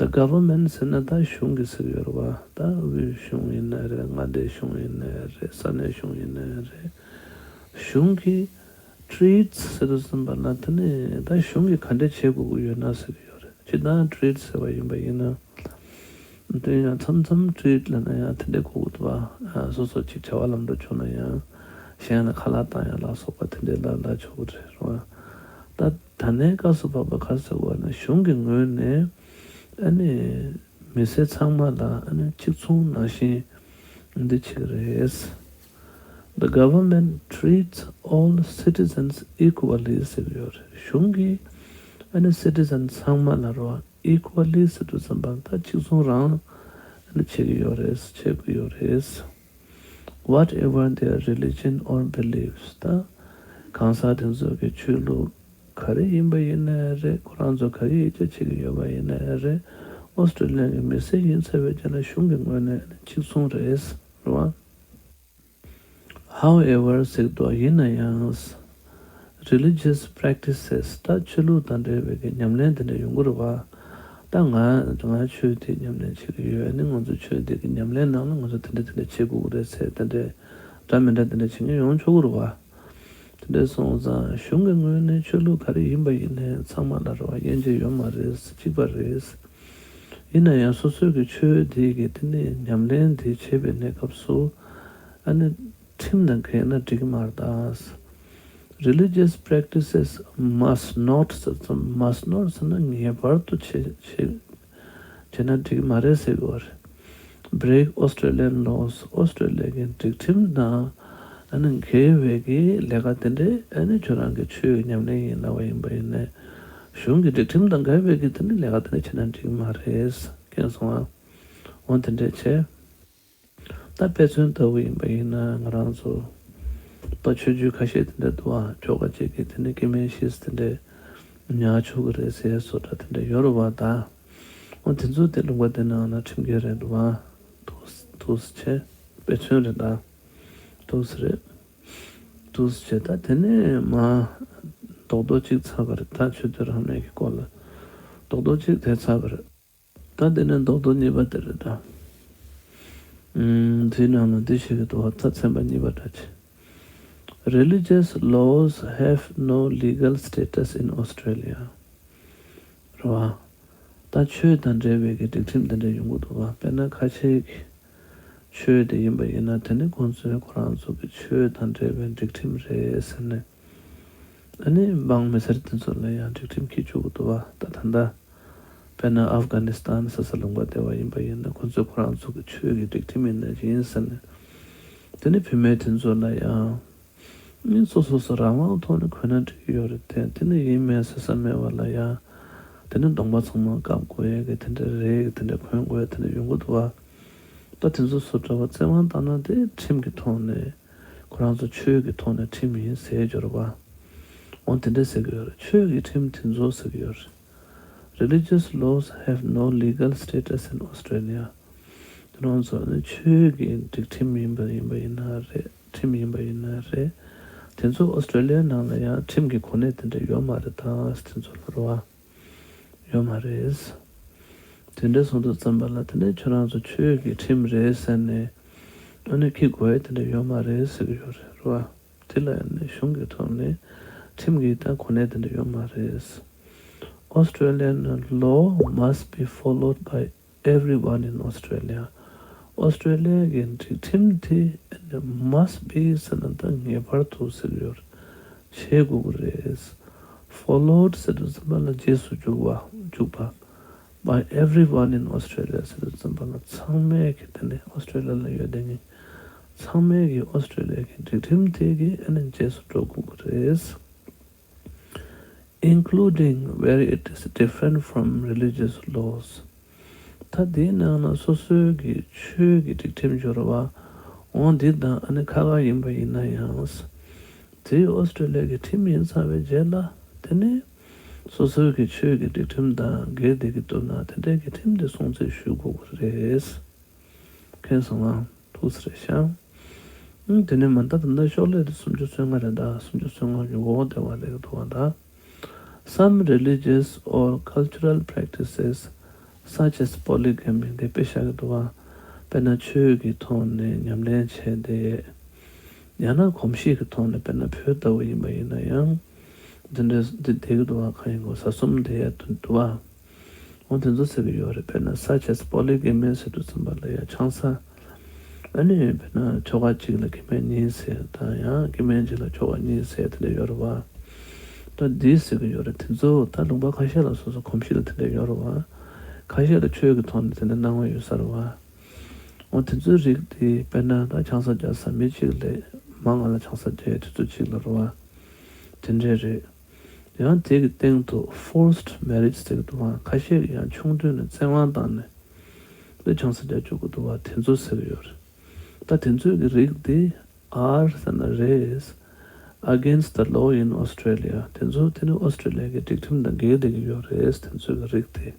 The government ཟེར་ན་ད་གཞུང་གི་ཟེར་གྱི་ཡོད་རེད་བ། ད་དབུས་གཞུང་ཡིན་ནའི་རེད། མངའ་སྡེ་གཞུང་ཡིན་ནའི་རེད། ས་གནས་གཞུང་ཡིན་ནའི་རེད། གཞུང་གིས་treats ཟེར་དུས་ཙམ་པ་ལ་དེ་ནས་ད་གཞུང་གིས་ག་འདྲ་བྱེད་དགོས་ཀྱི་ཡོད་ན་ཟེར་གྱི་ཡོད་རེད། སྤྱིར་བཏང་treat ཟེར་བ་ཡིན་པ་ཡིན་ན། དེ་ཡང་མཚམས་མཚམས་treat ལབ་ན་ཡང་དེ་འདྲ་གོ་གི་འདུག་བ། སོ་སོ་ཅིག་བྱ་བ་ལམ་འགྲོ་བྱུང་ན་ཡང་གཞན་ལ་ཁ་ལག་བཏང་ཡ་ལ་སོགས་པ་དེ་འདྲའི་ལ་ལ་ཆོག་གི་རེད། རེད་བ། ད་ད་ལྟའི་སྐབས་སུ་བབས་པ་ག་རེ་ཟེར་དགོས་ན། གཞུང་གི་ངོས་ནས་ཨ་ནི་མི་སེར་ཚང་མ་ལ་ཨ་ནི་གཅིག་མཚུངས་ནང་བཞིན་འདི་བྱེད་ཀྱི་རེད། The government treats all citizens equally ཟེར་གྱི་ཡོད་རེད། གཞུང་གིས་ཨ་ནི་citizen ཚང་མ་ལ་རེད་བ། Equally ཟེར་དུས་ཙམ་པ་ད་གཅིག་མཚུངས་རང་ཨ་ནི་བྱེད་ཀྱི་ཡོད་རེད། བྱེད་དགོས་ཡོད་རེད། Whatever their religion or beliefs. ད་གང་ཟག་དེ་ཚོ་གི་ཆོས་ལུགས་ག་རེ་ཡིན་པ་ཡིན་ནའི་རེད། ཁོ་རང་ཚོ་ག་རེ་ཡིད་ཆེས་བྱེད་ཀྱི་ཡོད་པ་ཡིན་ནའི་རེད། ཨོ་སི་ཀྲི་ལི་ཡ་གི་མི་སེར་ཡིན་ཚར་བའི་རྗེས་ལ་གཞུང་གི་ངོས་ནས་གཅིག་མཚུངས་རེད། རེད་བ། However ཟེར་འདུག་ཡིན་ན་ཡང་། Religious practices ད་ཆོས་ལུགས་དང་འབྲེལ་བའི་གི་ཉམས་ལེན་དེ་འདྲ་ཡོང་གི་རེད་བ། ད་ང་ང་ཆོས་དེ་ཉམས་ལེན་བྱེད་ཀྱི་ཡོད། ཨ་ནི་ང་ཚོ་ཆོས་དེ་གི་ཉམས་ལེན་ནང་ལ་ང་ཚོ་དེ་འདྲ་དེ་འདྲ་བྱེད་དགོས་ཀྱི་རེད་ཟེར་དེ་འདྲ་འདྲ་མི་འདྲ་དེ་འདྲ་བྱེད་མཁན་ཡོང་ཆོག་གི་རེད་བ། དེ་འདྲ་སོང་ཙང་གཞུང་གི་ངོས་ནས་ཆོས་ལུགས་ག་རེ་ཡིན་པ་ཡིན་ནའི་ཚང་མ་ལ་རེད་བ། དབྱེ་འབྱེད་ཡོད་མ་རེད། གཅིག་པ་རེད། ཡིན་ན་ཡང་སོ་སོའི་གི་ཆོས་དེ་གི་དེ་ནས་ཉམས་ལེན་དེ་བྱེད་པའི་གནས་སྐབས་སུ་ཨ་ནི་ཁྲིམས་དང་འགལ་ན་འགྲིག་གི་མ་རེད་ད། Religious practices must not ཟེར་ཙམ། must not ཟེར་ན་ངེས་པར་དུ་བྱེད་བྱེད་བྱེད་ན་འགྲིག་གི་མ་རེད་ཟེར་གི་བ་རེད། Break Australian laws ཨོ་སི་ཀྲོ་ལི་ཡ་གི་སྒྲིག་ཁྲིམས་དང་ཨ་ནི་འགལ་བའི་གི་ལས་ཀ་དེ་འདྲས། ཨ་ནི་ཁྱོད་རང་གི་ཆོས་ཉམས་ལེན་ཡིན་ལབ་པ་ཡིན་པ་ཡིན་ནའི་གཞུང་གི་སྒྲིག་ཁྲིམས་དང་འགལ་བའི་གི་དེ་འདྲས་ལས་ཀ་དེ་འདྲས་བྱེད་ན་འགྲིག་གི་མ་རེད། མཁྱེན་སོང་ཨ། འོ་དེ་འདྲས་བྱས། ད་དཔེ་མཚོན་ལྟ་བུ་ཡིན་པ་ཡིན་ན་ང་རང་ཚོ་ད་ཆོས་བརྒྱུད་ཁ་ཤས་དེ་འདྲ་འདུག་ཨ། ཁྱོ་ག་ཅིག་གིས་དེ་ནས་སྐྱེ་དམན་བཞི་དེ་འདྲ་ཉར་ཆོག་གི་རེད་ཟེར་བཟོ་འདྲ་དེ་འདྲ་ཡོད་རེད་བ་ད། འོ་དེ་ཚོ་དེ་ལུང་པ་དེ་ནང་ན་ཁྲིམས་འགལ་རེད་འདུག་ཨ། ཐུགས་ཐུགས་ཆེ། དཔེ་མཚོན་རེད་ད། ཐུགས་རེད། ཐུགས་ཆེ། ད་དེ་ནས་མ་རྡོག་རྡོག་གཅིག་ཚར་བ་རེད། ད་ཆོས་དད་རང་མོས་ཀྱི་སྐོར་ལ་རྡོག་རྡོག་གཅིག་དེ་ཚར་བ་རེད། ད་དེ་ནས་རྡོག་རྡོག་གཉིས་པ་དེ་རེད་ད། ཨུམ། དེའི་ནང་ལ་འདི་བཤད་ཀྱི་འདུག་བ། ད་ཚན་པ་གཉིས་པ་འདྲ་ཅིག Religious laws have no legal status in Australia. རེད་བ། ད་ཆོས་དང་འབྲེལ་བའི་གི་སྒྲིག་ཁྲིམས་དེ་འདྲ་ཡོང་གི་འདུག་བ། དཔེར་ན་ཁ་ཆེ་གི་ཆོས་དེ་ཡིན་པ་ཡིན་ན་དེ་ནི་ཁོང་ཚོའི་ཁོ་རང་ཚོ་གི་ཆོས་དང་འབྲེལ་བའི་སྒྲིག་ཁྲིམས་རེད་ཟེར་ནས། ཨ་ནི་འབངས་མི་སེར་དེ་ཚོ་ལ་ཡང་སྒྲིག་ཁྲིམས་འཁྱེར་བཅུག་གི་འདུག་བ། ད་ད་ལྟ་དཔེར་ན་ཨབ་གྷ་ནི་སི་ཐན་ཟེར་ས་ལུང་པ་དེ་བ་ཡིན་པ་ཡིན་ན་ཁོ་ཚོས་ཁོ་རང་ཚོ་གི་ཆོས་ཀྱི་སྒྲིག་ཁྲིམས་ཡིན་ན་ཅི་ཡིན་ཟེར་ནས། དེ་ནི་བུད་མེད་དེ་ཚོ་ལ་ཡང་ནི་སོ་སོ་སོ་རང་དབང་ཐོག་ནས་གོན་ན་འགྲིག་གི་ཡོད་རེད་དེ། དེ་ནི་ཡིན་མིན་ཟེར་ས་མེད་པ་ལ་ཡང་དེ་ནི་གདོང་པ་ཚང་མ་བཀབ་དགོས་ཡ་གི་དེ་འདྲ་རེད་གི། དེ་འདྲ་གོན་དགོས་ཡ་དེ་འདྲ་ཡོང་གི་འདུག་བ། ད་དེ་ཚོ་སོ་འདྲ་བ་བཙན་དབང་བཏང་ན་དེ་ཁྲིམས་ཀྱི་ཐོག་ནས་ཁོ་རང་ཚོ་ཆོས་ཀྱི་ཐོག་ནས་ཁྲིམས་ཡིན་ཟེར་འབྱོར་བ། འོ་དེ་འདྲ་ཟེར་གི་ཡོད་རེད། ཆོས་ཀྱི་ཁྲིམས་དེ་ཚོ་ཟེར་གི་ཡོད་རེད། Religious laws have no legal status in Australia. དེ་རང་ཚོ་ནི་ཆོས་ཀྱི་སྒྲིག་ཁྲིམས་ཡིན་པ་ཡིན་པ་ཡིན་ན་རེད། ཁྲིམས་ཡིན་པ་ཡིན་ན་རེད། དེ་ཚོ་ཨོ་སི་ཀྲོ་ལི་ཡའི་ནང་ལ་ཡང་ཁྲིམས་ཀྱི་གོ་གནས་དེ་འདྲ་ཡོད་མ་རེད་ད། དེ་ཚོ་ལ་རེད་བ། ཡོད་མ་རེད། དེ་འདྲ་སོང་དུས་ཙམ་པ་ལ་དེ་ནས་ཁྱོད་རང་ཚོ་ཆོས་ཀྱི་ཁྲིམས་རེད་ཟེར་ནས་ཨ་ནི་འཁྱེར་དགོས་ཡ་དེ་འདྲ་ཡོད་མ་རེད་ཟེར་གི་ཡོད་རེད། རེད་བ། དེ་ལ་ཡང་ནི་གཞུང་གི་ཐོག་ནས་ཁྲིམས་ཀྱི་ད་གོ་གནས་དེ་འདྲ་ཡོད་མ་རེད། Australian law must be followed by everyone in Australia. ཨོ་སི་ཀྲོ་ལི་ཡ་གི་སྒྲིག་ཁྲིམས་དེ་must be ཟེར་ན་ད་ངེས་པར་དུ་ཟེར་གི་ཡོད་རེད། བྱེད་དགོས་ཀྱི་རེད། Followed ཟེར་དུས་ཙམ་པ་ལ་རྗེས་སུ་འཇུག་པ་འཇུག་པ། By everyone in Australia ཟེར་དུས་ཙམ་པ་ལ་ཚང་མས་ཀྱི་དེ་ནི་ཨོ་སི་ཀྲོ་ལི་ཡ་ལ་ཡོད་དེ་ནི་ཚང་མས་ཀྱི་ཨོ་སི་ཀྲོ་ལི་ཡ་གི་སྒྲིག་ཁྲིམས་དེ་གི་ཨ་ནི་རྗེས་སུ་འགྲོ་དགོས་ཀྱི་རེད། Including where it is different from religious laws. ད་དེའི་ནང་ན་སོ་སོའི་གི་ཆོས་ཀྱི་སྒྲིག་ཁྲིམས་འབྱོར་བ། འོང་འདི་དང་ཨ་ནི་ཁ་ཁ་ཡིན་པ་ཡིན་ན་ཡང་། དེ་ཨོ་སི་ཀྲོ་ལི་ཡ་གི་ཁྲིམས་ཡིན་ཚར་བའི་རྗེས་ལ་དེ་ནི་སོ་སོའི་གི་ཆོས་ཀྱི་སྒྲིག་ཁྲིམས་དང་འགལ་བསྡད་ཀྱི་འདུག་ན་དེ་འདྲའི་གི་ཁྲིམས་དེ་སྲུང་བརྩི་ཞུ་དགོས་ཀྱི་རེད། མཁྱེན་སོང་ང་། ཐུགས་རྗེ་ཆེ་ཞུ། ཨང་། དེ་ནས་མ་ད་ད་ལྟ་ཤོག་ལྷེ་དེ་སུམ་ཅུ་སོ་ལྔ་རེད་ད། སུམ་ཅུ་སོ་ལྔ་གི་འོག་དེ་བ་ལེགས་འདུག་བ་ད། Some religious or cultural practices such as polygamy དེ་དཔེ་བཞག་གི་འདུག་བ། དཔེར་ན་ཆོས་ཀྱི་ཐོག་ནས་ཉམས་ལེན་བྱས་ཏེ། ཡང་ན་གོམས་གཤིས་ཀྱི་ཐོག་ནས་དཔེར་ན་བོད་ལྟ་བུ་ཡིན་པ་ཡིན་ན་ཡང་། འདི་འདྲ་འདི་བསྡད་ཀྱི་འདུག་བ། གང་ཡིན་གོ་བཟའ་གསུམ་དེ་ཡ་འདུག་བ། འོ་དེ་ཚོ་ཟེར་གྱི་ཡོད་རེད། དཔེར་ན་such as polygamy ཟེར་དུས་ཙམ་པ་ལ་ཡ་ཆང་ས། ཨ་ནི་དཔེར་ན་ཁྱོ་ག་གཅིག་ལ་སྐྱེ་དམན་གཉིས་ཟེར་དང་ཡང་སྐྱེ་དམན་གཅིག་ལ་ཁྱོ་ག་གཉིས་ཟེར་དེ་འདྲ་ཡོད་རེད་བ། ད་འདི་ཟེར་གྱི་ཡོད་རེད། དེ་ཚོ་ད་ལུང་པ་ཁ་ཤས་ལ་སོ་སོ་གོམས་གཤིས་ལ་དེ་འདྲ་ཡོད་རེད་བ། ཁ་ཤས་ལ་ཆོས་ཀྱི་ཐོག་ནས་དེ་འདྲ་སྣང་བ་ཡོད་ས་རེད་བ། འོ་དེ་ཚོའི་རིགས་དེ་དཔེར་ན་ད་ཆང་ས་རྒྱག་ས་མི་གཅིག་ལས་མང་ང་ལ་ཆང་ས་རྒྱག་ཡ་དེ་ཚོ་གཅིག་ལ་རེད་བ། དེ་འདྲས་རེད། ཡང་དེ་གི་སྟེང་དུ་forced marriage ཟེར་གི་འདུག་བ། ཁ་ཤས་ཀྱིས་ཡང་ཆུང་དུས་ནས་བཙན་དབང་བཏང་ནས་དེ་ཆང་ས་རྒྱག་བཅུག་གི་འདུག་བ། དེ་ཚོ་ཟེར་གི་ཡོད་རེད། ད་དེ་ཚོའི་གི་རིགས་དེ་are ཟེར་ན་རེད། Against the law in Australia དེ་ཚོ་དེ་ནི་ཨོ་སི་ཀྲོ་ལི་ཡ་གི་སྒྲིག་ཁྲིམས་དང་འགལ་བསྡད་ཀྱི་ཡོད་རེད། དེ་ཚོའི་གི་རིགས་དེ།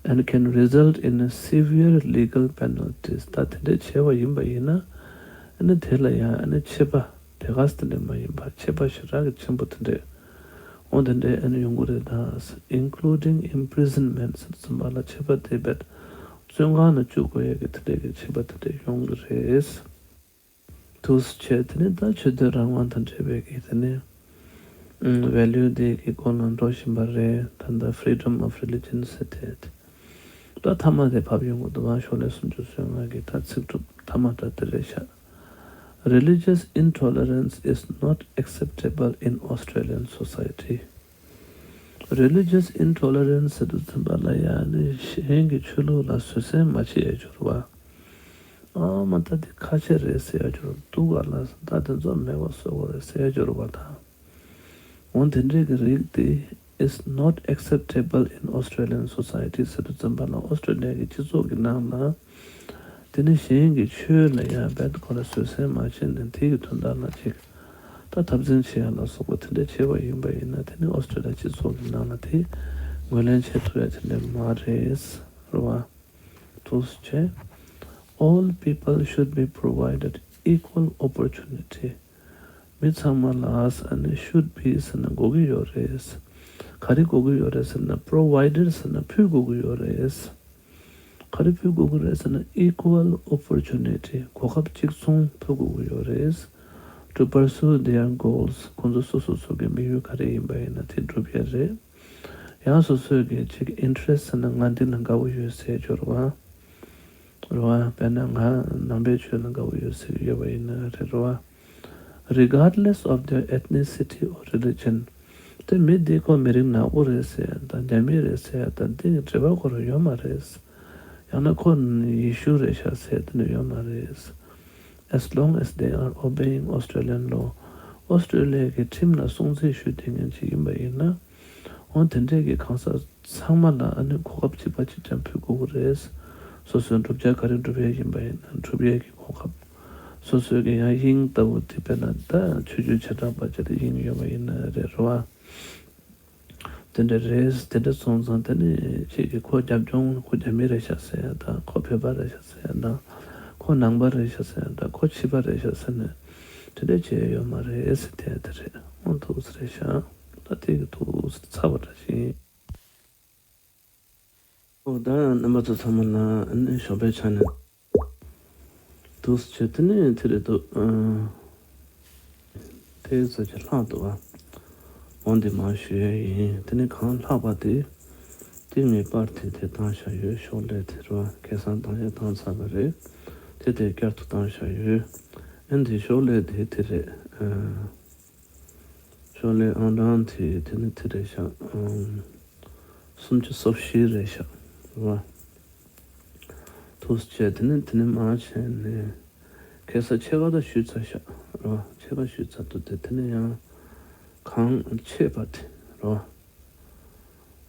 And can result in severe legal penalties ད་དེ་འདྲས་བྱས་པ་ཡིན་པ་ཡིན་ན། ཨ་ནི་དེ་ལ་ཡང་ཨ་ནི་ཆད་པ། དེ་ག་ས་དེ་འདྲས་མ་ཡིན་པ་ཆད་པ་ཞེ་དྲག་གི་ཆེན་པོ་དེ་འདྲས་འོ་དེ་འདྲས་ཨ་ནི་ཡོང་གི་རེད་ད། Including imprisonment ཟེར་དུས་ཙམ་པ་ལ་ཆད་པ་དེ་བས་བཙོན་ཁང་ནང་བཅུག་དགོས་ཡས་ཀྱི་དེ་འདྲས་ཀྱི་ཆད་པ་དེ་འདྲས་ཡོང་གི་རེད། འདུག་སེ་བྱས་དེ་ནས་ད་ཆོས་དད་རང་དབང་དང་འབྲེལ་བའི་གི་དེ་ནས་ཨུམ་ཝེ་ལུ་དེ་གི་སྐོར་ལ་འགྲོ་བཞིན་པ་རེད། ད་ལྟ་Freedom of Religion ཟེར་དེ། ད་མཐའ་མ་དེ་ཕབ་ཡོང་གི་འདུག་བ། ཤོག་ལྷེ་སུམ་ཅུ་སོ་ལྔ་གི་ད་ཚིག་གྲུབ་མཐའ་མ་ད་དེ་རེད་ཤག Religious intolerance is not acceptable in Australian society. Religious intolerance ཟེར་དུས་ཙམ་པ་ལ་ཡ་ནི་གཞན་གྱི་ཆོས་ལུགས་ལ་བཟོད་བསྲན་མ་བྱེད་ཡ་སྦྱོར་བ། ཨ་མ་ད་དེ་ཁ་ཆེ་རེད་ཟེར་ཡ་སྦྱོར་འདུག་ག་ལ་ད་དེ་ཚོ་མེད་པ་བཟོ་དགོས་རེད་ཟེར་ཡ་སྦྱོར་བ་དང་། འོ་དེ་འདྲས་ཀྱི་རིགས་དེ་is not acceptable in Australian society ཟེར་དུས་ཙམ་པ་ལ་ཨོ་སི་ཀྲོ་ལི་ཡ་གི་སྤྱི་ཚོགས་ཀྱི་ནང་ལ། དེ་ནི་གཞན་གྱི་ཆོས་ལ་ཡང་རྦད་ཁོ་ལ་བཟོད་བསྲན་མ་བྱས་ནས་དེ་གི་དོན་དག་ལ་ཅིག་ད་འཐབ་འཛིང་བྱེད་ཡ་ལ་སོགས་པ་དེ་འདྲ་བྱས་པ་ཡིན་པ་ཡིན་ན་དེ་ནི་ཨོ་སི་ཀྲོ་ལི་ཡ་སྤྱི་ཚོགས་ཀྱི་ནང་ལ་དེ་ངོས་ལེན་བྱེད་ཐུབ་ཡ་དེ་འདྲ་མ་རེད། རེད་བ། འདུག་སེ་བྱས། All people should be provided equal opportunity. མི་ཚང་མ་ལ་ཨ་ནི་should be ཟེར་ན་དགོས་ཀྱི་ཡོད་རེད། ག་རེ་དགོས་ཀྱི་ཡོད་རེད་ཟེར་ན་provided ཟེར་ན་ཕུལ་དགོས་ཀྱི་ཡོད་རེད། ག་རེ་ཕུལ་དགོས་ཀྱི་རེད་ཟེར་ན་equal opportunity གོ་སྐབས་གཅིག་མཚུངས་ཕུལ་དགོས་ཀྱི་ཡོད་རེད། To pursue their goals ཁོང་ཚོ་སོ་སོ་སོ་གི་དམིགས་ཡུལ་ག་རེ་ཡིན་པ་ཡིན་ན་དེ་འགྲུབ་ཡ་རེད། ཡང་སོ་སོའི་གི་ཅིག་interest ཟེར་ན་ང་འདི་ལ་དགའ་བོ་ཡོད་ཟེར་སྦྱོར་བ། རེད་བ། དཔེར་ན་ང་ནང་པའི་ཆོས་ལ་དགའ་བོ་ཡོད་ཟེར་གྱི་ཡོད་པ་ཡིན་ན་རེད། རེད་བ། Regardless of their ethnicity or religion དེ་མི་འདི་ཁོ་མི་རིགས་ནག་པོ་རེད་ཟེར་ཡ་དང་རྒྱ་མི་རེད་ཟེར་ཡ་དང་འདི་གི་འབྲེལ་བ་ཁོ་རང་ཡོད་མ་རེད། ཡང་ན་ཁོ་ཡེ་ཤུ་རེད་ཤག་ཟེར་ཡ་དེ་འདྲ་ཡོད་མ་རེད། As long as they are obeying Australian law ཨོ་སི་ཀྲོ་ལི་ཡ་གི་ཁྲིམས་ལ་སྲུང་བརྩི་ཞུ་བསྡད་མཁན་ཅིག་ཡིན་པ་ཡིན་ན། འོ་དེ་འདྲས་ཀྱི་གང་ཟག་ཚང་མ་ལ་ཨ་ནི་གོ་སྐབས་གཅིག་པ་གཅིག་རྐྱང་ཕུལ་དགོས་ཀྱི་རེད། སོ་སོའི་བསྒྲུབ་བྱ་ག་རེ་སྒྲུབ་ཡས་ཡིན་པ་ཡིན་ན་སྒྲུབ་ཡས་ཀྱི་གོ་སྐབས། སོ་སོའི་གི་ཡང་དབྱིངས་ལྟ་བུ་དེ་དཔེར་ན་ད་ཆོས་བརྒྱུད་བྱེ་བྲག་པ་ཅིག་ལ་དབྱིངས་ཡོད་པ་ཡིན་ན་རེད། རེད་བ། དེ་འདྲ་རེད། དེ་འདྲ་སོང་ཙང་དེ་ནི་ཁྱེད་ཀྱིས་ཁོ་རྒྱབ་ལྗོངས་ཁོ་རྒྱ་མི་རེད་ཤག་ཟེར་ཡ་དང་ཁོ་བོད་པ་རེད་ཤག་ཟེར་ཡ་དང་ཁོ་ནང་པ་རེད་ཤག་ཟེར་ཡ་དང་ཁོ་ཕྱི་པ་རེད་ཤག་ཟེར་ནས་དེ་འདྲ་བྱས་ཡོད་མ་རེད་ཟེར་དེ་དེ་རེད། འོ་འདུག་སེ་རེད་ཤག་ད་དེ་གི་འདུག་སེ་ཚར་བ་འདྲ་ཞིག་འོ་ད་རྣམ་པ་ཚོ་ཚང་མ་ལ་ཨ་ནི་ཞོགས་པའི་ཆ་ནས་འདུག་སེ་བྱས་དེ་ནས་དེ་རེད་འདུག་ཨ། དེ་ཚོ་ཅིག་ལྷག་འདུག་ཨ། འོ་འདི་མར་ཞུ་ཡས་ཡིན། དེ་ནས་གང་ལྷག་པ་དེ། དེ་ངས་པར་དེ་དེ་བཏང་བཞག་ཡོད། ཤོག་ལྷེ་དེ་རོ་ཁ་སང་བཏང་ཡས་བཏང་ཚར་བ་རེད། དེ་དེ་བསྐྱར་དུ་བཏང་བཞག་ཡོད། ཨ་འདི་ཤོག་ལྷེ་དེ་དེ་རེད། ཨ། ཤོག་ལྷེ་ཨང་གྲངས་དེ་དེ་ནི་དེ་རེད་ཤག་ཨང་། སུམ་ཅུ་སོ་བཞི་རེད་ཤག་རེད་བ། འདུག་སེ་བྱས་དེ་ནི་དེ་ནི་མར་བྱས་ནས། ཁ་སང་ཕྱེད་ཀ་ད་ཞུས་ཚར་ཤག་རེད་བ། ཕྱེད་ཀ་ཞུས་ཚར་འདུག་དེ་དེ་ནི་ཡང་། གང་ཆད་པ་དེ་རེད་བ།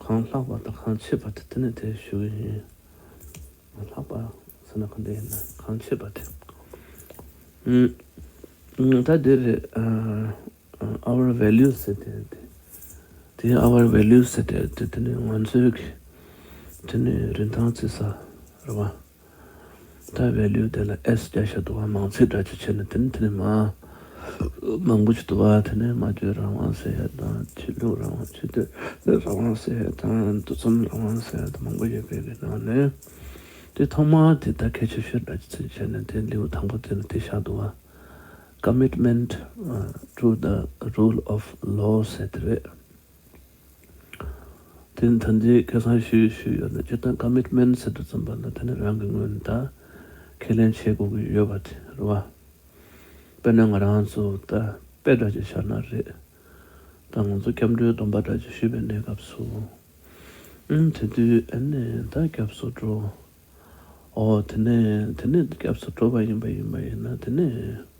གང་ལྷག་པ་དང་གང་ཆད་པ་དེ་དེ་ནི་དེ་ཞུ་གི་ཡིན། ལྷག་པ་ཟེར་ན་ག་འདྲ་ཡིན་ན་གང་ཆད་པ་དེ། ཨུམ། ཨུམ། ད་འདི་རེད། ཨ། ཨ། our values ཟེར་དེ་དེ། དེ་our values ཟེར་དེ་དེ་དེ་ནི་ང་ཚོའི་གི། དེ་ནི་རིན་ཐང་བརྩི་ས་རེད་བ། ད་value དེ་ལ་S རྒྱག་བཞག་འདུག་བ། མང་ཚིག་འདྲ་ཅིག་བྱས་ནས་དེ་ནི་དེ་ནི་མ། མང་པོ་ཅིག་འདུག་བ། དེ་ནི་སྨྲ་བརྗོད་རང་དབང་ཟེར་ཡ་དང་ཆོས་ལུགས་རང་དབང་ཆོས་དད་རང་དབང་ཟེར་ཡ་དང་འདུ་འཛོམས་རང་དབང་ཟེར་ཡ་དང་མང་པོ་ཡོད་པའི་གི་ནང་ནས། དེ་ཐོག་མ་དེ་ད་གལ་ཆེ་ཤོས་འདྲ་ཅིག་བྱས་ནས་དེ་ལེའུ་དང་པོ་དེ་ལ་དེ་བཞག་འདུག་བ། Commitment to the rule of law ཟེར་དེ་རེད། དེ་ནི་ད་འདི་ཁ་སང་ཞུས་ཞུས་ཡོད་ན་སྤྱིར་བཏང་commitment ཟེར་དུས་ཙམ་པ་ལ་དེ་ནི་རང་གི་ངོས་ནས་ད་ཁས་ལེན་བྱེད་དགོས་ཀྱི་ཡོད་པ་དེ་རེད་བ། དཔེར་ན་ང་རང་ཚོ་ད་དཔེ་འདྲ་ཅིག་བཞག་ན་རེད། ད་ང་ཚོ་སྐྱབས་འགྲོའི་སྡོམ་པ་འདྲ་ཅིག་ཞུས་པའི་གནས་སྐབས་སུ། ཨུམ། དེ་དུས་ཨ་ནི་ད་སྐྱབས་སུ་འགྲོ། ཨོ་དེ་ནས་དེ་ནས་སྐྱབས་སུ་འགྲོ་བ་ཡིན་པ་ཡིན་པ་ཡིན་ན་དེ་ནས་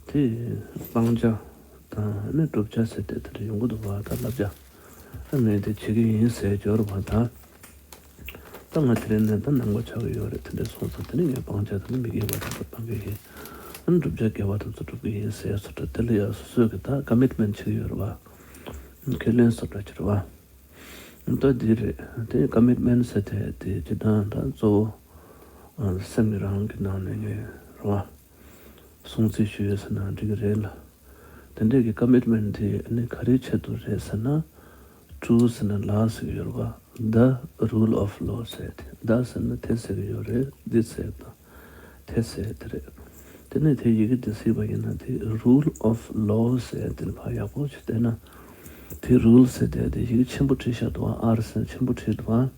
དེ་སྤང་བྱ་དང་ནི་བསྒྲུབ་བྱ་ཟེར་ཏེ་དེ་འདྲ་ཡོང་གི་འདུག་བ། ད་བསླབ་བྱ་ཨ་ནི་དེ་བྱེད་ཀྱི་ཡིན་ཟེར་སྦྱོར་བ་དང་། ད་ང་དེ་རིང་ནས་ད་ནང་པ་ཆགས་ཀྱི་ཡོད་རེད། དེ་འདྲ་སོང་ཙང་དེ་ནི་ངས་སྤང་བྱ་དང་ནི་མི་དགེ་བ་དེ་ཚོ་སྤང་གི་ཡིན། ཨ་ནི་བསྒྲུབ་བྱ་དགེ་བ་དེ་ཚོ་སྒྲུབ་ཀྱི་ཡིན་ཟེར་སོ་འདྲ་དེ་ལ་ཡ་སོ་སོས་ཀྱི་ད་commitment བྱེད་ཀྱི་ཡོད་རེད་བ། ཁས་ལེན་སོ་འདྲ་བྱེད་རེད་བ། ད་འདི་རེད། དེ་commitment ཟེར་དེ་དེ་སྤྱིར་བཏང་ད་གཙོ་བོ་སེམས་ཀྱི་རང་གི་ནང་ནས་ངས་རེད་བ། སྲུང་བརྩི་ཞུ་ཡས་ཟེར་ན་འགྲིག་གི་རེད་ལ། དེ་འདྲས་ཀྱི་ཀ་མིཊ་མེན་ཊི་དེ་ཨ་ནི་ག་རེའི་ཆེད་དུ་རེད་ཟེར་ན། ཊུ་ཟེར་ན་ལ་ཟེར་གྱི་ཡོད་རེད་པ། The rule of law ཟེར་ཏེ། The ཟེར་ན་དེ་ཟེར་གྱི་ཡོད་རེད། འདི་ཟེར་དང་། དེ་ཟེར་དེ་རེད། དེ་ནས་དེ་ཡི་གེ་འདི་གཟིགས་པ་ཡིན་ན་དེ་rule of law ཟེར་དེ་ཕར་ཡག་པོ་ཞིག་བལྟས་ན། དེ་རུལ་ཟེར་དེ་དེ་ཡི་གེ་ཆེན་པོ་བྲིས་བཞག་འདུག་པ། ཨར་ཟེར་ཆེན་པོ་བྲིས་འདུག་པ།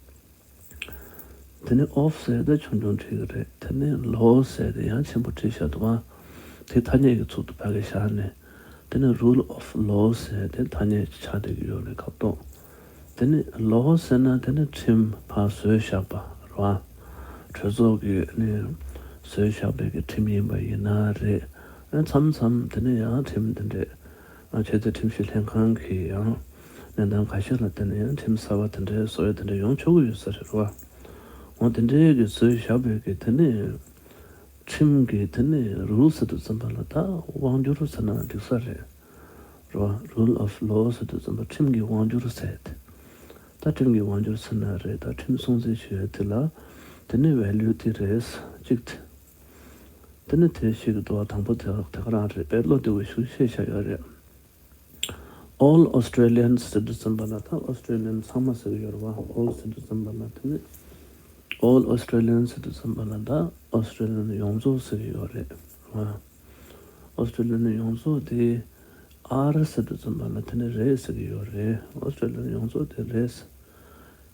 དེ་ནས་ཨོཕ་ཟེར་དེ་ཆུང་ཆུང་བྲིས་ཀྱི་རེད། དེ་ནས་ལོ་ཟེར་དེ་ཡང་ཆེན་པོ་བྲིས་བཞག་འདུག་པ། དེ་ཐ་སྙད་ཀྱི་ཚུལ་དུ་ཕ་གི་བཞག་ནས། དེ་ནས་rule of law ཟེར་དེ་ཐ་སྙད་ཅིག་ཆགས་བསྡད་ཀྱི་ཡོད་རེད། ཁ་བཏོག་དེ་ནས་ལོ་ཟེར་ན་དེ་ནས་ཁྲིམས་ཕར་བཟོས་བཞག་པ་རེད་པ། གྲོས་ཚོགས་ཀྱིས་ནས་བཟོས་བཞག་པའི་གི་ཁྲིམས་ཡིན་པ་ཡིན་ན་རེད། མཚམས་མཚམས་དེ་ནས་ཡང་ཁྲིམས་དེ་འདྲས། ཆེས་མཐོའི་ཁྲིམས་ཞིབ་ལྷན་ཁང་གིས་ཡང་གནས་སྟངས་ཁ་ཤས་ལ་བརྟེན་ནས་ཡང་ཁྲིམས་གསར་པ་དེ་འདྲའི་བཟོ་ཡ་དེ་འདྲ་ཡོང་ཆོག་གི་ཡོད་ས་རེད་རོ། འོ་དེ་འདྲའི་གི་བཟོས་བཞག་པའི་གི་དེ་ནས་ཁྲིམས་ཀྱི་དེ་ནས་རུལ་ཟེར་དུས་ཙམ་པ་ལ་ད་དབང་སྒྱུར་ཟེར་ན་འགྲིག་ས་རེད་རོ། Rule of law ཟེར་དུས་ཙམ་པ་ཁྲིམས་ཀྱི་དབང་སྒྱུར་ཟེར་ཏེ། ད་ཁྲིམས་ཀྱི་དབང་སྒྱུར་ཟེར་ན་རེད། ད་ཁྲིམས་སྲུང་བརྩི་ཞུ་ཡ་དེ་ལ་དེ་ནས་ཝེ་ལུ་དེ་རེད། གཅིག་དེ། དེ་ནི་དེ་ཞིག་འདུག་པ། དང་པོ་དེ་དེ་ག་རང་རེད། དཔེ་བློ་བདེ་བོ་ཞིག་ཤེས་བྱ་ཡོད་རེད། All Australians ཟེར་དུས་ཙམ་པ་ལ་ད་ཨོ་སི་ཀྲེ་ལི་ཡན་ཚང་མ་ཟེར་གྱི་ཡོད་རེད་པ། All ཟེར་དུས་ཙམ་པ་ལ་དེ་ནི་All Australians ཟེར་དུས་ཙམ་པ་ལ་ད་ཨོ་སི་ཀྲེ་ལི་ཡན་ཡོངས་རྫོགས་ཟེར་གྱི་ཡོད་རེད་པ། ཨོ་སི་ཀྲེ་ལི་ཡན་ཡོངས་རྫོགས་དེ་ཨར་ཟེར་དུས་ཙམ་པ་ལ་དེ་ནི་རེད་ཟེར་གྱི་ཡོད་རེད། ཨོ་སི་ཀྲེ་ལི་ཡན་ཡོངས་རྫོགས་དེ་རེད།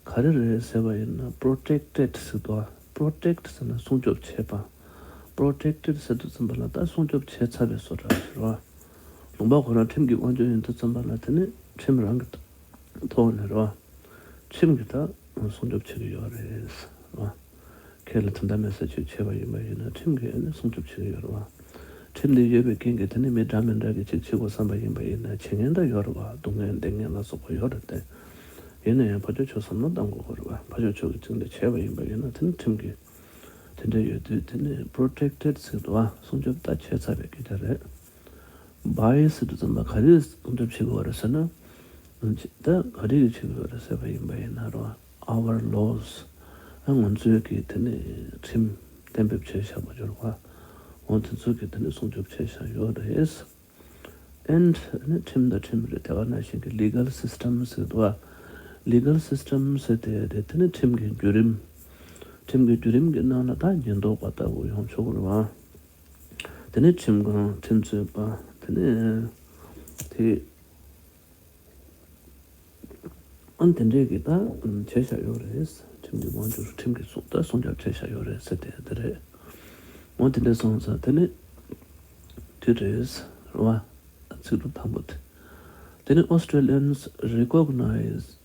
ག་རེ་རེད་ཟེར་བ་ཡིན་ན་པྲོ་ཊེག་ཊེཌ་ཟེར་འདུག་པ། པྲོ་ཊེག་ཊི་ཟེར་ན་སྲུང་སྐྱོབ་བྱེད་པ། པྲོ་ཊེག་ཊེཌ་ཟེར་དུས་ཙམ་པ་ལ་ད་སྲུང་སྐྱོབ་བྱས་ཚར་བའི་བཟོ་འདྲ་ཞིག་རེད་པ། ལུང་པ་ཁོ་རང་ཁྲིམས་ཀྱི་དབང་སྒྱུར་ཡིན་དུས་ཙམ་པ་ལ་དེ་ནི་ཁྲིམས་རང་གི་ཐོག་ནས་རེད་པ། ཁྲིམས་ཀྱིས་ད་སྲུང་སྐྱོབ་བྱེད་ཀྱི་ཡོད་རེད་པ། ཁྱེད་ལ་དོན་དག་མེད་ས་ཅིག་བྱས་པ་ཡིན་པ་ཡིན་ན་ཁྲིམས་ཀྱིས་ཨ་ནི་སྲུང་སྐྱོབ་བྱེད་ཀྱི་ཡོད་རེད་པ། ཁྲིམས་འདི་ཡོད་པའི་རྐྱེན་གྱིས་དེ་ནི་མི་འདྲ་མི་འདྲ་གིས་ཅིག་བྱེད་དགོས་བསམ་པ་ཡིན་པ་ཡིན་ན་བྱེད་མཁན་ད་ཡོད་རེད་པ། སྡུག་བསྔལ་བདེ་བསྔལ་ལ་སོགས་པ་ཡོད་རེད་དེ། ཡིན་ན་ཡང་ཕར་ཕྱོགས་ཆོས་བསམ་བློ་གཏང་དགོས་ཀྱི་རེད་པ། ཕར་ཕྱོགས་ཆོས་ཀྱི་ཚིག་འདི་བྱས་པ་ཡིན་པ་ཡིན་ན་དེ་ནི་ཁྲིམས་ཀྱིས་དེ་འདྲ་ཡོད་དུས་དེ་ནི་པྲོ་ཊེག་ཊེཌ་ཟེར་འདུག་པ། སྲུང་སྐྱོབ་ད་བྱས་ཚར་བའི་སྐད་ཆ་རེད། བྷའི་ཟེར་དུས་ཙམ་པ་ག་རེ་སྲུང་སྐྱོབ་བྱེད་དགོས་རེད་ཟེར་ན། ད་ག་རེ་གིས་བྱེད་དགོས་རེད་ཟེར་བ་ཡིན་པ་ཡིན་ན་རོ། Our laws ང་ཚོའི་གི་དེ་ནི་ཁྲིམས་གཏན་འབེབས་བྱས་བཞག་པ་ཡོད་རེད་པ། འོ་དེ་ཚོ་གི་དེ་ནི་སྲུང་སྐྱོབ་བྱས་བཞག་ཡོད་རེད། And ནི་ཁྲིམས་དང་ཁྲིམས་རེད། དེ་ག་ནང་བཞིན་གྱི་ལི་གལ་སིས་ཊམ་ཟེར་འདུག་པ། ལི་གལ་སིས་ཊམ་ཟེར་དེ་རེད། དེ་ནི་ཁྲིམས་ཀྱི་བརྒྱུད་རིམ། ཁྲིམས་ཀྱི་བརྒྱུད་རིམ་གྱི་ནང་ལ་ད་ཉེན་རྟོག་པ་ལྟ་བུ་ཡོང་ཆོག་གི་རེད་པ། དེ་ནི་ཁྲིམས་ཁང་ཁྲིམས་རྩོད་པ་དེ་ནི་དེ། ཨ་ནི་དེ་འདྲས་ཀྱི་ད་བྱས་བཞག་ཡོད་རེད། ཁྲིམས་ཀྱི་དབང་སྒྱུར་ཁྲིམས་ཀྱི་སྲུང་ད་སྲུང་སྐྱོབ་བྱས་བཞག་ཡོད་རེད་ཟེར་དེ་དེ་རེད། འོ་དེ་འདྲས་སོང་ཙང་དེ་ནི་དེ་རེད་རེད་པ། ཚིག་གྲུབ་དང་པོ་དེ། དེ་ནི་Australians recognize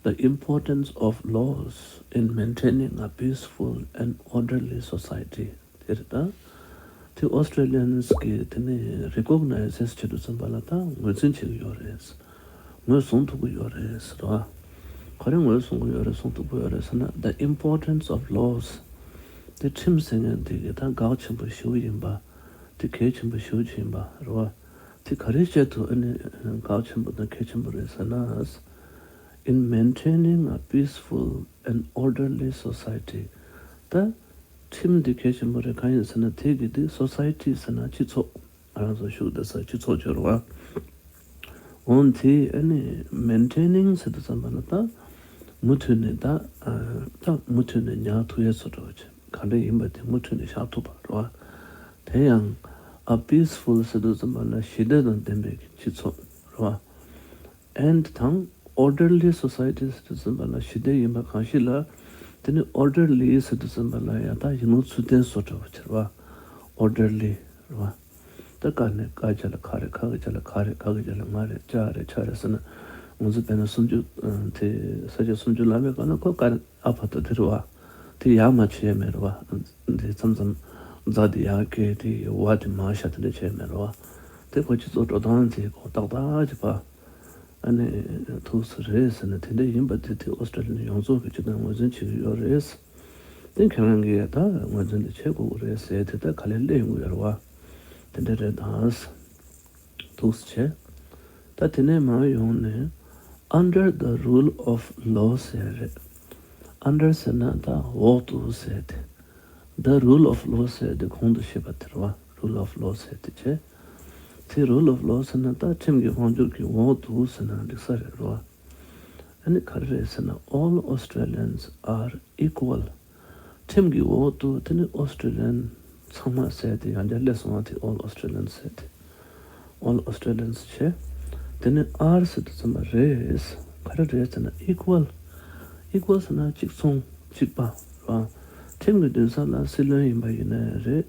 the importance of laws in maintaining a peaceful and orderly society. དེ་རེད་ད། དེ་ཨོ་སི་ཀྲེ་ལི་ཡན་གྱིས་དེ་ནི་རི་ཀོག་ནའི་ཟེས་བྱེད་དུས་ཙམ་པ་ལ་ད་ངོས་འཛིན་བྱེད་ཀྱི་ཡོད་རེད། ངོས་བཟུང་ཐུབ་ཀྱི་ཡོད་རེད་ཟེར་བ། ག་རེ་ངོས་བཟུང་གི་ཡོད་རེད། བཟུང་ཐུབ་ཀྱི་ཡོད་རེད་ཟེར་ན། The importance of laws. དེ་ཁྲིམས་ཟེར་མཁན་དེ་གི་ད་འགག་ཆེན་པོ་ཞེ་པོ་ཡིན་པ། དེ་གལ་ཆེན་པོ་ཞེ་པོ་ཅིག་ཡིན་པ་རེད་བ། དེ་ག་རེ་བྱེད་དུ་ཨ་ནི་འགག་ཆེན་པོ་དང་གལ་ཆེན་པོ་རེད་ཟེར་ན། In maintaining a peaceful and orderly society. ད་ཁྲིམས་འདི་གལ་ཆེན་པོ་རེད། གང་ཡིན་ཟེར་ན་དེ་གི་དེ་སོ་སའི་ཊི་ཟེར་ན་སྤྱི་ཚོགས། ང་རང་ཚོ་བཞུགས་བསྡད་ས་སྤྱི་ཚོགས་ཡོད་རེད་བ། འོན་ཏེ་ཨ་ནི་མེན་ཊེ་ནིང་ཟེར་དུས་ཙམ་པ་ལ་ད་མུ་མཐུད་ནས་ད་ད་མུ་མཐུད་ནས་ཉར་ཐུབ་ཡས་བཟོ་འདྲ་བ་ཅིག་ག་འདྲ་ཡིན་པ་དེ་མུ་མཐུད་ནས་བཞག་ཐུབ་པ་རེད་བ། དེ་ཡང་ཨ་པིས་ཕུལ་ཟེར་དུས་ཙམ་པ་ལ་ཞི་བདེ་དང་ལྡན་པའི་སྤྱི་ཚོགས་རེད་བ། ཨེན་ཌི་དང་ཨོར་ཌར་ལི་སོ་སའི་ཊི་ཟེར་དུས་ཙམ་པ་ལ་ཞི་བདེ་ཡིན་པ་གང་ཞིག་ལ། དེ་ནི་ཨོར་ཌར་ལི་ཟེར་དུས་ཙམ་པ་ལ་ཡང་ད་ཡིན་ལུགས་ཚུལ་ལྡན་བཟོ་འདྲ་བ་ཅིག་རེད་བ། ཨོར་ཌར་ལི་རེད་བ། ད་ཀ་ནས་ཀ་བརྒྱབ་ལ་ཁ་རེད། ཁ་གི་བརྒྱབ་ལ་ཁ་རེད། ག་གི་བརྒྱབ་ལ་ང་རེད། ཅ་རེད། ཆ་རེད་ཟེར་ན། ང་ཚོ་དཔེར་ན་སུམ་ཅུ་དེ་ས་བཅད་སུམ་ཅུ་ལབ་པའི་སྒང་ལ་ཁོ་ཀ་ཨ་ཕ་ཏ་དེ་རེད་བ། དེ་ཡར་མར་བྱས་མེད་རེད་བ། དེ་མཚམས་མཚམས་རྫ་དེ་ཡར་བཀལ། དེ་ཝ་དེ་མར་བཞག་དེ་འདྲ་བྱས་མེད་རེད་བ། དེ་ཁོ་སྤྱི་ཚོགས་འགྲོ་སྟངས་དེ་ཁོ་ཏག་ཏག་ཅིག་ཕ། ཨ་ནི་ཐུགས་སུ་རེད་ཟེར་ན་དེ་འདྲ་ཡིན་པ་དེ་དེ་ཨོ་སི་ཀྲེ་ལི་ཡ་ཡོངས་རྫོགས་ཀྱི་སྤྱི་བཏང་ངོས་འཛིན་བྱེད་ཀྱི་ཡོད་རེད། དེ་ཁྱེད་རང་གིས་ད་ངོས་འཛིན་དེ་བྱེད་དགོས་ཀྱི་རེད་ཟེར་དེ་ད་ག་ལེར་སླེབས་ཡོང་གི་ཡོད་རེད་བ། དེ་འདྲ་རེད་དང་། ཐུགས་སུ་ཆེ། ད་དེ་ནས་མར་ཡོང་ནས་under the rule of law ཟེར་རེད། under ཟེར་ན་ད་འོག་ཏུ་ཟེར་དེ། The rule of law ཟེར་དེ་གོང་དུ་བཤད་པ་དེ་རེད་བ། rule of law ཟེར་དེ་བྱས། དེ་rule of law ཟེར་ན་ད་ཁྲིམས་ཀྱི་དབང་སྒྱུར་གྱི་འོག་ཏུ་ཟེར་ན་འགྲིག་ས་རེད་རོ། ཨ་ནི་ག་རེ་རེད་ཟེར་ན། All Australians are equal. ཁྲིམས་ཀྱི་འོག་ཏུ་དེ་ནི་Australian ཚང་མ་ཟེར་དེ་ཡང་བསྐྱར་སླེབས་སོང་བ་དེ། All Australians ཟེར་དེ། All Australians བྱས། དེ་ནི་are ཟེར་དུས་ཙམ་པ་རེད། ག་རེ་རེད་ཟེར་ན་equal. Equal ཟེར་ན་གཅིག་མཚུངས་གཅིག་པ་རེད། ཁྲིམས་ཀྱི་འདུན་ས་ལ་སྲིད་བློན་ཡིན་པ་ཡིན་ནའི་རེད།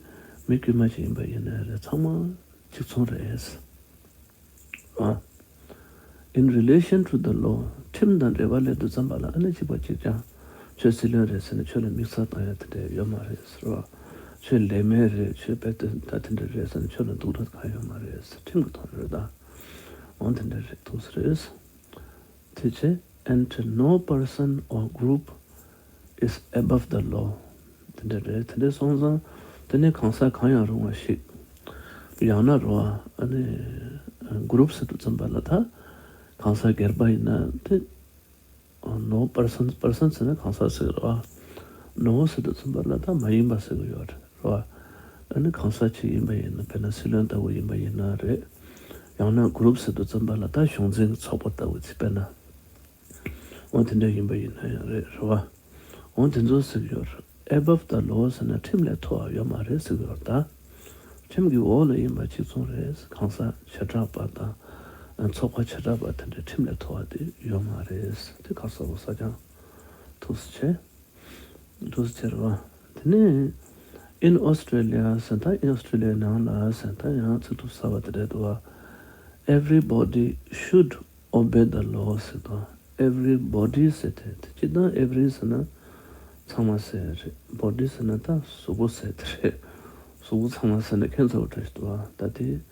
མི་དཀྱུས་མ་ཞིག་ཡིན་པ་ཡིན་ནའི་རེད། ཚང་མ་གཅིག་མཚུངས་རེད། ཨ། In relation to the law, ཁྲིམས་དང་འབྲེལ་བ་སླེབས་དུས་ཙམ་པ་ལ་ཨ་ནི་གཅིག་པ་གཅིག་རྐྱང་། ཁྱོད་སྲིད་བློན་རེད་ཟེར་ནས་ཁྱོད་ལ་དམིགས་བསལ་བཏང་ཡ་དེ་འདྲ་ཡོད་མ་རེད་ཟེར་བ། ཁྱོད་ལས་མེད་རེད། ཁྱོད་དཔེ་དེ་ད་དེ་འདྲ་རེད་ཟེར་ནས་ཁྱོད་ལ་སྡུག་རུས་གང་ཡོད་མ་རེད་ཟེར། ཁྲིམས་ཀྱི་ཐོག་ནས་རེད་ད། འོ་དེ་འདྲ་རེད་འདུག་ཟེར་རེད། དེ་བྱས། And no person or group is above the law. དེ་འདྲ་རེད། དེ་འདྲ་སོང་ཙང་དེ་ནི་གང་ཟག་གང་ཡང་རུང་བ་ཞིག་ཡང་ན་རོ། ཨ་ནི་group ཟེར་དུས་ཙམ་པ་ལ་ད་གང་ཟག་སྒེར་པ་ཡིན་ན་དེ། No person, person ཟེར་ན་གང་ཟག་ཟེར་རོ། No ཟེར་དུས་ཙམ་པ་ལ་ད་མ་ཡིན་པ་ཟེར་གི་ཡོད་རེད་རོ། ཨ་ནི་གང་ཟག་ཅིག་ཡིན་པ་ཡིན་ན། དཔེར་ན་སྲིད་བློན་ལྟ་བུ་ཡིན་པ་ཡིན་ན་རེད། ཡང་ན་group ཟེར་དུས་ཙམ་པ་ལ་ད་གཞུང་འཛིན་གྱི་ཚོགས་པ་ལྟ་བུ་ཅིག་དཔེར་ན། འོ་དེ་འདྲ་ཡིན་པ་ཡིན་ན་ཡང་རེད་རེད་བ། འོ་དེ་ཚོ་ཟེར་གྱི་ཡོད་རེད། Above the law ཟེར་ན་ཁྲིམས་ལས་མཐོ་བ་ཡོད་མ་རེད་ཟེར་གྱི་ཡོད་རེད་ད། ཁྲིམས་ཀྱི་འོག་ལ་ཡིན་པ་གཅིག་མཚུངས་རེད། གང་ཟག་བྱེ་བྲག་པ་དང་ཚོགས་པ་བྱེ་བྲག་པ་དེ་འདྲའི་ཁྲིམས་ལས་མཐོ་བ་དེ་ཡོད་མ་རེད། དེ་ག་ས་བོ་ས་ཀྱང་ཐུགས་སུ་ཆེ། འདུག་ཟེར་བ། དེ་ནས་in Australia ཟེར་ད། In Australia ནང་ལ་ཟེར་ད་ཡང་ཚིག་ཐུབ་ས་བ་དེ་རེད་འདུག་བ། Everybody should obey the law ཟེར་དང་། Everybody ཟེར་དེ་དེ་སྤྱིར་བཏང་every ཟེར་ན་ཚང་མ་ཟེར་རེད། Body ཟེར་ན་ད་གཟུགས་པོ་ཟེར་དེ་རེད། གཟུགས་པོ་ཚང་མ་ཟེར་ན་ཁྱད་མཚར་བ་འདྲ་ཞིག་འདུག་བ། ད་དེ།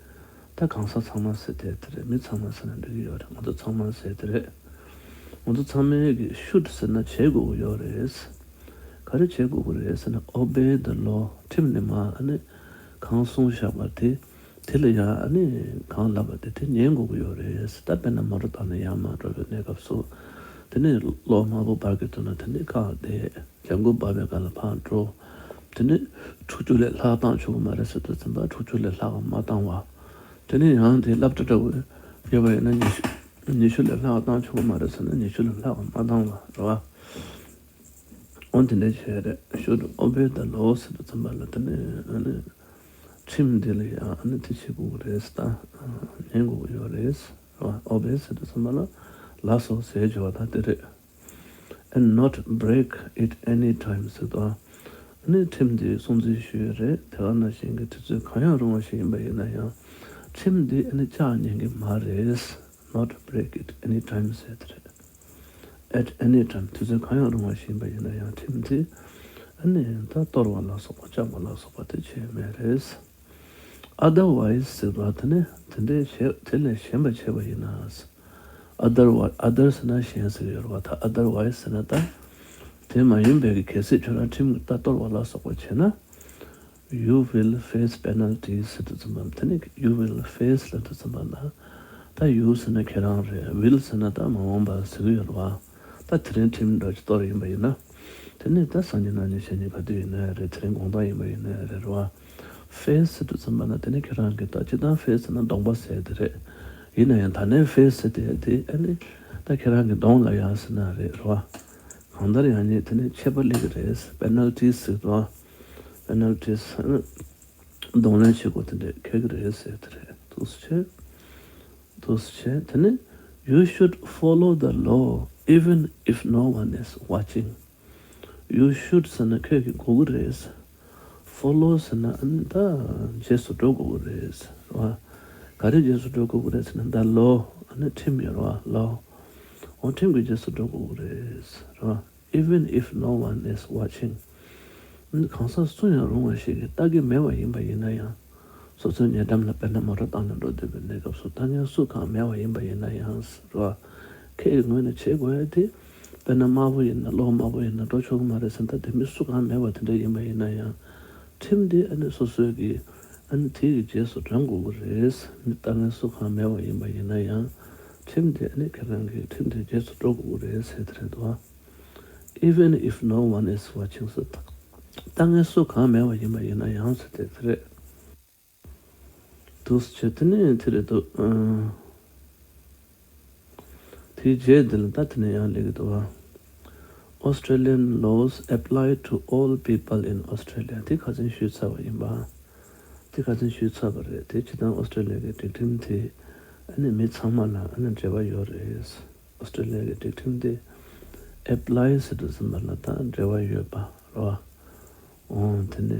ད་གང་ཟག་ཚང་མ་ཟེར་དེ་དེ་རེད། མི་ཚང་མ་ཟེར་ན་འགྲིག་གི་ཡོད་རེད། ང་ཚོ་ཚང་མ་ཟེར་དེ་རེད། ང་ཚོ་ཚང་མས་ཀྱི་should ཟེར་ན་བྱེད་དགོས་ཀྱི་ཡོད་རེད། ག་རེ་བྱེད་དགོས་ཀྱི་རེད་ཟེར་ན་obey the law. ཁྲིམས་ནི་མ་ཨ་ནི་གང་གསུངས་བཞག་པ་དེ། དེ་ལ་ཡང་ཨ་ནི་གང་ལབ་པ་དེ་དེ་ཉན་དགོས་ཀྱི་ཡོད་རེད། ད་དཔེར་ན་མོ་ཊ་བཏང་ནས་ཡར་མར་འགྲོ་བའི་གནས་སྐབས་སུ། དེ་ནས་གློག་དམར་པོ་འབར་གྱི་འདུག་ན་དེ་ནས་བཀག་བསྡད། ལས་འགུལ་འབར་བའི་སྒང་ལ་ཕར་འགྲོ། དེ་ནས་དྲུག་ཅུ་ལས་ལྷག་བཏང་ཆོག་གི་མ་རེད་ཟེར་དུས་ཙམ་པ་དྲུག་ཅུ་ལས་ལྷག་མ་བཏང་བ། དེ་ནས་ཡང་དེ་སློབ་གྲྭ་འདྲ་བོ་ཡོད་པ་ཡིན་ན་ཉི་ཤུ། ཉི་ཤུ་ལས་ལྷག་བཏང་ཆོག་གི་མ་རེད་ཟེར་ན་ཉི་ཤུ་ལས་ལྷག་མ་བཏང་བ་རེད་བ། འོ་དེ་འདྲ་བྱས་རེད། Should obey the law ཟེར་དུས་ཙམ་པ་ལ་དེ་ནས་ཨ་ནི་ཁྲིམས་འདི་ལ་ཡང་ཨ་ནི་དེ་བྱེད་དགོས་ཀྱི་རེད་ཟེར། ད་ཉན་དགོས་ཀྱི་ཡོད་རེད་ཟེར་བ། Obey ཟེར་དུས་ཙམ་པ་ལ་ལགས་སོ་ཟེར་བྱས་པ་ད་དེ་རེད། And not break it any time ཟེར་དུས། ཨ་ནི་ཁྲིམས་འདི་སྲུང་བརྩི་ཞུ་ཡི་རེད། དེ་ག་ནང་བཞིན་གྱི་དུས་ཚོད་གང་ཡང་རུང་བ་ཞིག་ཡིན་པ་ཡིན་ན་ཡང་ཁྲིམས་འདི་ཨ་ནི་བཅག་ཉན་གྱི་མ་རེད། Not break it any time ཟེར་དེ་རེད། At any time དུས་ཚོད་གང་ཡང་རུང་བ་ཞིག་ཡིན་པ་ཡིན་ན་ཡང་ཁྲིམས་དེ་ཨ་ནི་ད་གཏོར་བ་ལ་སོགས་པ་བཅག་པ་ལ་སོགས་པ་དེ་བྱེད་མེད་རེད། Otherwise ཟེར་བ་དེ་ནི་དེ་འདྲའི་བྱེད་དེ་ལས་གཞན་པ་བྱས་པ་ཡིན་ན། Otherwise other ཟེར་ན་གཞན་ཟེར་གྱི་ཡོད་རེད་བ། ད་otherwise ཟེར་ན་ད་དེ་མ་ཡིན་པའི་གི་གལ་སྲིད་ཁྱོད་རང་ཁྲིམས་ལྟར་གཏོར་བ་ལ་སོགས་པ་བྱས་ན། You will face penalties ཟེར་དུས་ཙམ་པ་དེ་ནི་you will face ལབ་དུས་ཙམ་པ་ལ། ད་you ཟེར་ན་ཁྱེད་རང་རེད། Will ཟེར་ན་ད་མ་འོངས་པ་ཟེར་གི་ཡོད་རེད་བ། ད་དེ་རིང་ཁྲིམས་འདྲ་ཅིག་གཏོར་ཡིན་པ་ཡིན་ན། དེ་ནི་ད་སང་ཉིན་གནངས་ཉིན་ཕྱི་ཉིན་ག་དུས་ཡིན་ན་རེད། དེ་རིང་དགོང་དག་ཡིན་པ་ཡིན་ན་རེད་རེད་བ། Face ཟེར་དུས་ཙམ་པ་ལ་དེ་ནི་ཁྱེད་རང་གི་ད་སྤྱིར་བཏང་face ཟེར་ན་གདོང་པ་ཟེར་དེ་རེད། ཡིན་ན་ཡང་ད་ནི་face ཟེར་དེ་དེ་ཨ་ནི་ད་ཁྱེད་རང་གི་གདོང་ལ་ཡང་ཟེར་ན་རེད་རེད་བ། གང་ལྟར་ཡང་ནི་དེ་ནི་ཆད་པ་སླེབས་ཀྱི་རེད། Penalties ཟེར་དུས། Penalties གདོང་ལེན་བྱེད་དགོས་དེ་འདྲས་འཁེལ་གྱི་རེད་ཟེར་དེ་རེད། ཐུགས་སུ་ཆེ། ཐུགས་སུ་ཆེ། དེ་ནི། You should follow the law even if no one is watching. You should ཟེར་ན་ཁྱོད་ཀྱིས་དགོས་ཀྱི་རེད། Follow ཟེར་ན་ཨ་ནི་ད་རྗེས་སུ་འགྲོ་དགོས་ཀྱི་རེད་ཟེར་བ། ག་རེ་རྗེས་སུ་འགྲོ་དགོས་ཀྱི་རེད་ཟེར་ན་the law ཨ་ནི་ཁྲིམས་ཡོད་རེད་བ། Law འོ་ཁྲིམས་ཀྱི་རྗེས་སུ་འགྲོ་དགོས་ཀྱི་རེད་ཟེར་བ། Even if no one is watching. གང་ཟག་སུ་ཡང་རུང་བ་ཞིག་གིས་ལྟ་གི་མེད་པ་ཡིན་པ་ཡིན་ན་ཡང་། སོ་སོའི་ཉེ་འགྲམ་ལ་དཔེར་ན་མོ་ཊ་བཏང་ནས་འགྲོ་སྡོད་པའི་གནས་སྐབས་སུ་ལྟ་མཁན་སུ་གང་མེད་པ་ཡིན་པ་ཡིན་ན་ཡང་རོ། ཁྱེད་ཀྱི་ངོས་ནས་བྱེད་དགོས་ཡ་དེ། དཔེར་ན་དམར་པོ་ཡིན་ན་གློག་དམར་པོ་ཡིན་ན་འགྲོ་ཆོག་གི་མ་རེད་ཟེར་ན་ད་དེ་མི་སུ་གང་མེད་པ་དེ་འདྲ་ཡིན་པ་ཡིན་ན་ཡང་། ཁྲིམས་དེ་ཨ་ནི་སོ་སོའི་གི་ཨ་ནི་དེ་གི་རྗེས་སུ་འབྲང་དགོས་ཀྱི་རེད། མི་ལྟ་མཁན་སུ་གང་མེད་པ་ཡིན་པ་ཡིན་ན་ཡང་། ཁྲིམས་དེ་ཨ་ནི་ཁྱེད་རང་གི་ཁྲིམས་དེ་རྗེས་སུ་འགྲོ་དགོས་ཀྱི་རེད་ཟེར་དེ་རེད་དོ། Even if no one is watching ཟེར། ལྟ་མཁན་སུ་གང་མེད་པ་ཡིན་པ་ཡིན་ན་ཡང་ཟེར་དེ་དེ་རེད། འདུག་སེ་བྱས་དེ་ནས་དེ་རེད་འདུག་ཨང་། དེའི་རྗེས་འདི་ལ་ད་དེ་ནས་ཡང་སླེབས་ཀྱི་འདུག་བ། Australian laws apply to all people in Australia. དེ་ཁ་སང་ཞུས་ཚར་བ་ཡིན་པ། དེ་ཁ་སང་ཞུས་ཚར་བ་རེད། དེ་སྤྱིར་བཏང་ཨོ་སི་ཀྲི་ལི་ཡ་གི་སྒྲིག་ཁྲིམས་དེ་ཨ་ནི་མི་ཚང་མ་ལ་ཨ་ནི་འབྲེལ་བ་ཡོད་རེད། ཨོ་སི་ཀྲི་ལི་ཡ་གི་སྒྲིག་ཁྲིམས་དེ་ཨེབ་ལའི་ཟེར་དུས་ཙམ་པ་ལ་ད་འབྲེལ་བ་ཡོད་པ་རེད་བ། འོ་དེ་ནས་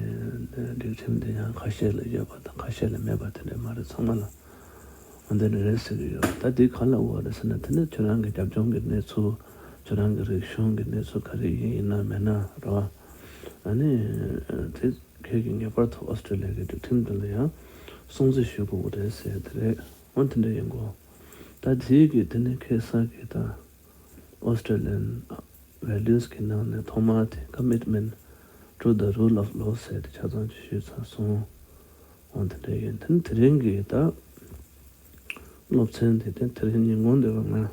སྒྲིག་ཁྲིམས་དེ་ཡང་ཁ་ཤས་ལ་ཡོད་པ་དང་ཁ་ཤས་ལ་མེད་པ་དེ་འདྲ་མ་རེད། ཚང་མ་ལ་འོ་དེ་འདྲ་རེད་ཟེར་གྱི་ཡོད། ད་དེ་ག་ལ་འོ་རེད་ཟེར་ན། དེ་ནི་ཁྱོད་རང་གི་རྒྱབ་ལྗོངས་ཀྱི་གནས་ཚུལ། ཁྱོད་རང་གི་རིག་གཞུང་གི་གནས་ཚུལ་ག་རེ་ཡིན་ཡིན་ན་མེད་ན་རེད་བ། ཨ་ནི་དེ་ཁྱེད་ཀྱིས་ངེས་པར་དུ་ཨོ་སི་ཀྲི་ལི་ཡ་གི་སྒྲིག་ཁྲིམས་དེ་ལ་ཡང་སྲུང་བརྩི་ཞུ་དགོས་ཀྱི་རེད་ཟེར་དེ་རེད། འོ་དེ་འདྲ་ཡིན་གོ། ད་དེ་གི་དེ་ནི་ཁ་སང་གི་ད་Australian values གི་ནང་ནས་ཐོག་མ་དེ་commitment to the rule of law ཟེར་དེ་ཆ་ཚང་ཅིག་ཞུས་ཚར་སོང་། འོ་དེ་འདྲ་ཡིན། དེ་ནི་དེ་རིང་གི་ད་སློབ་ཚན་དེ་དེ་དེ་རིང་ཉིན་གུང་འདི་བ་ང་།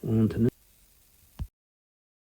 འོ་དེ་ནི།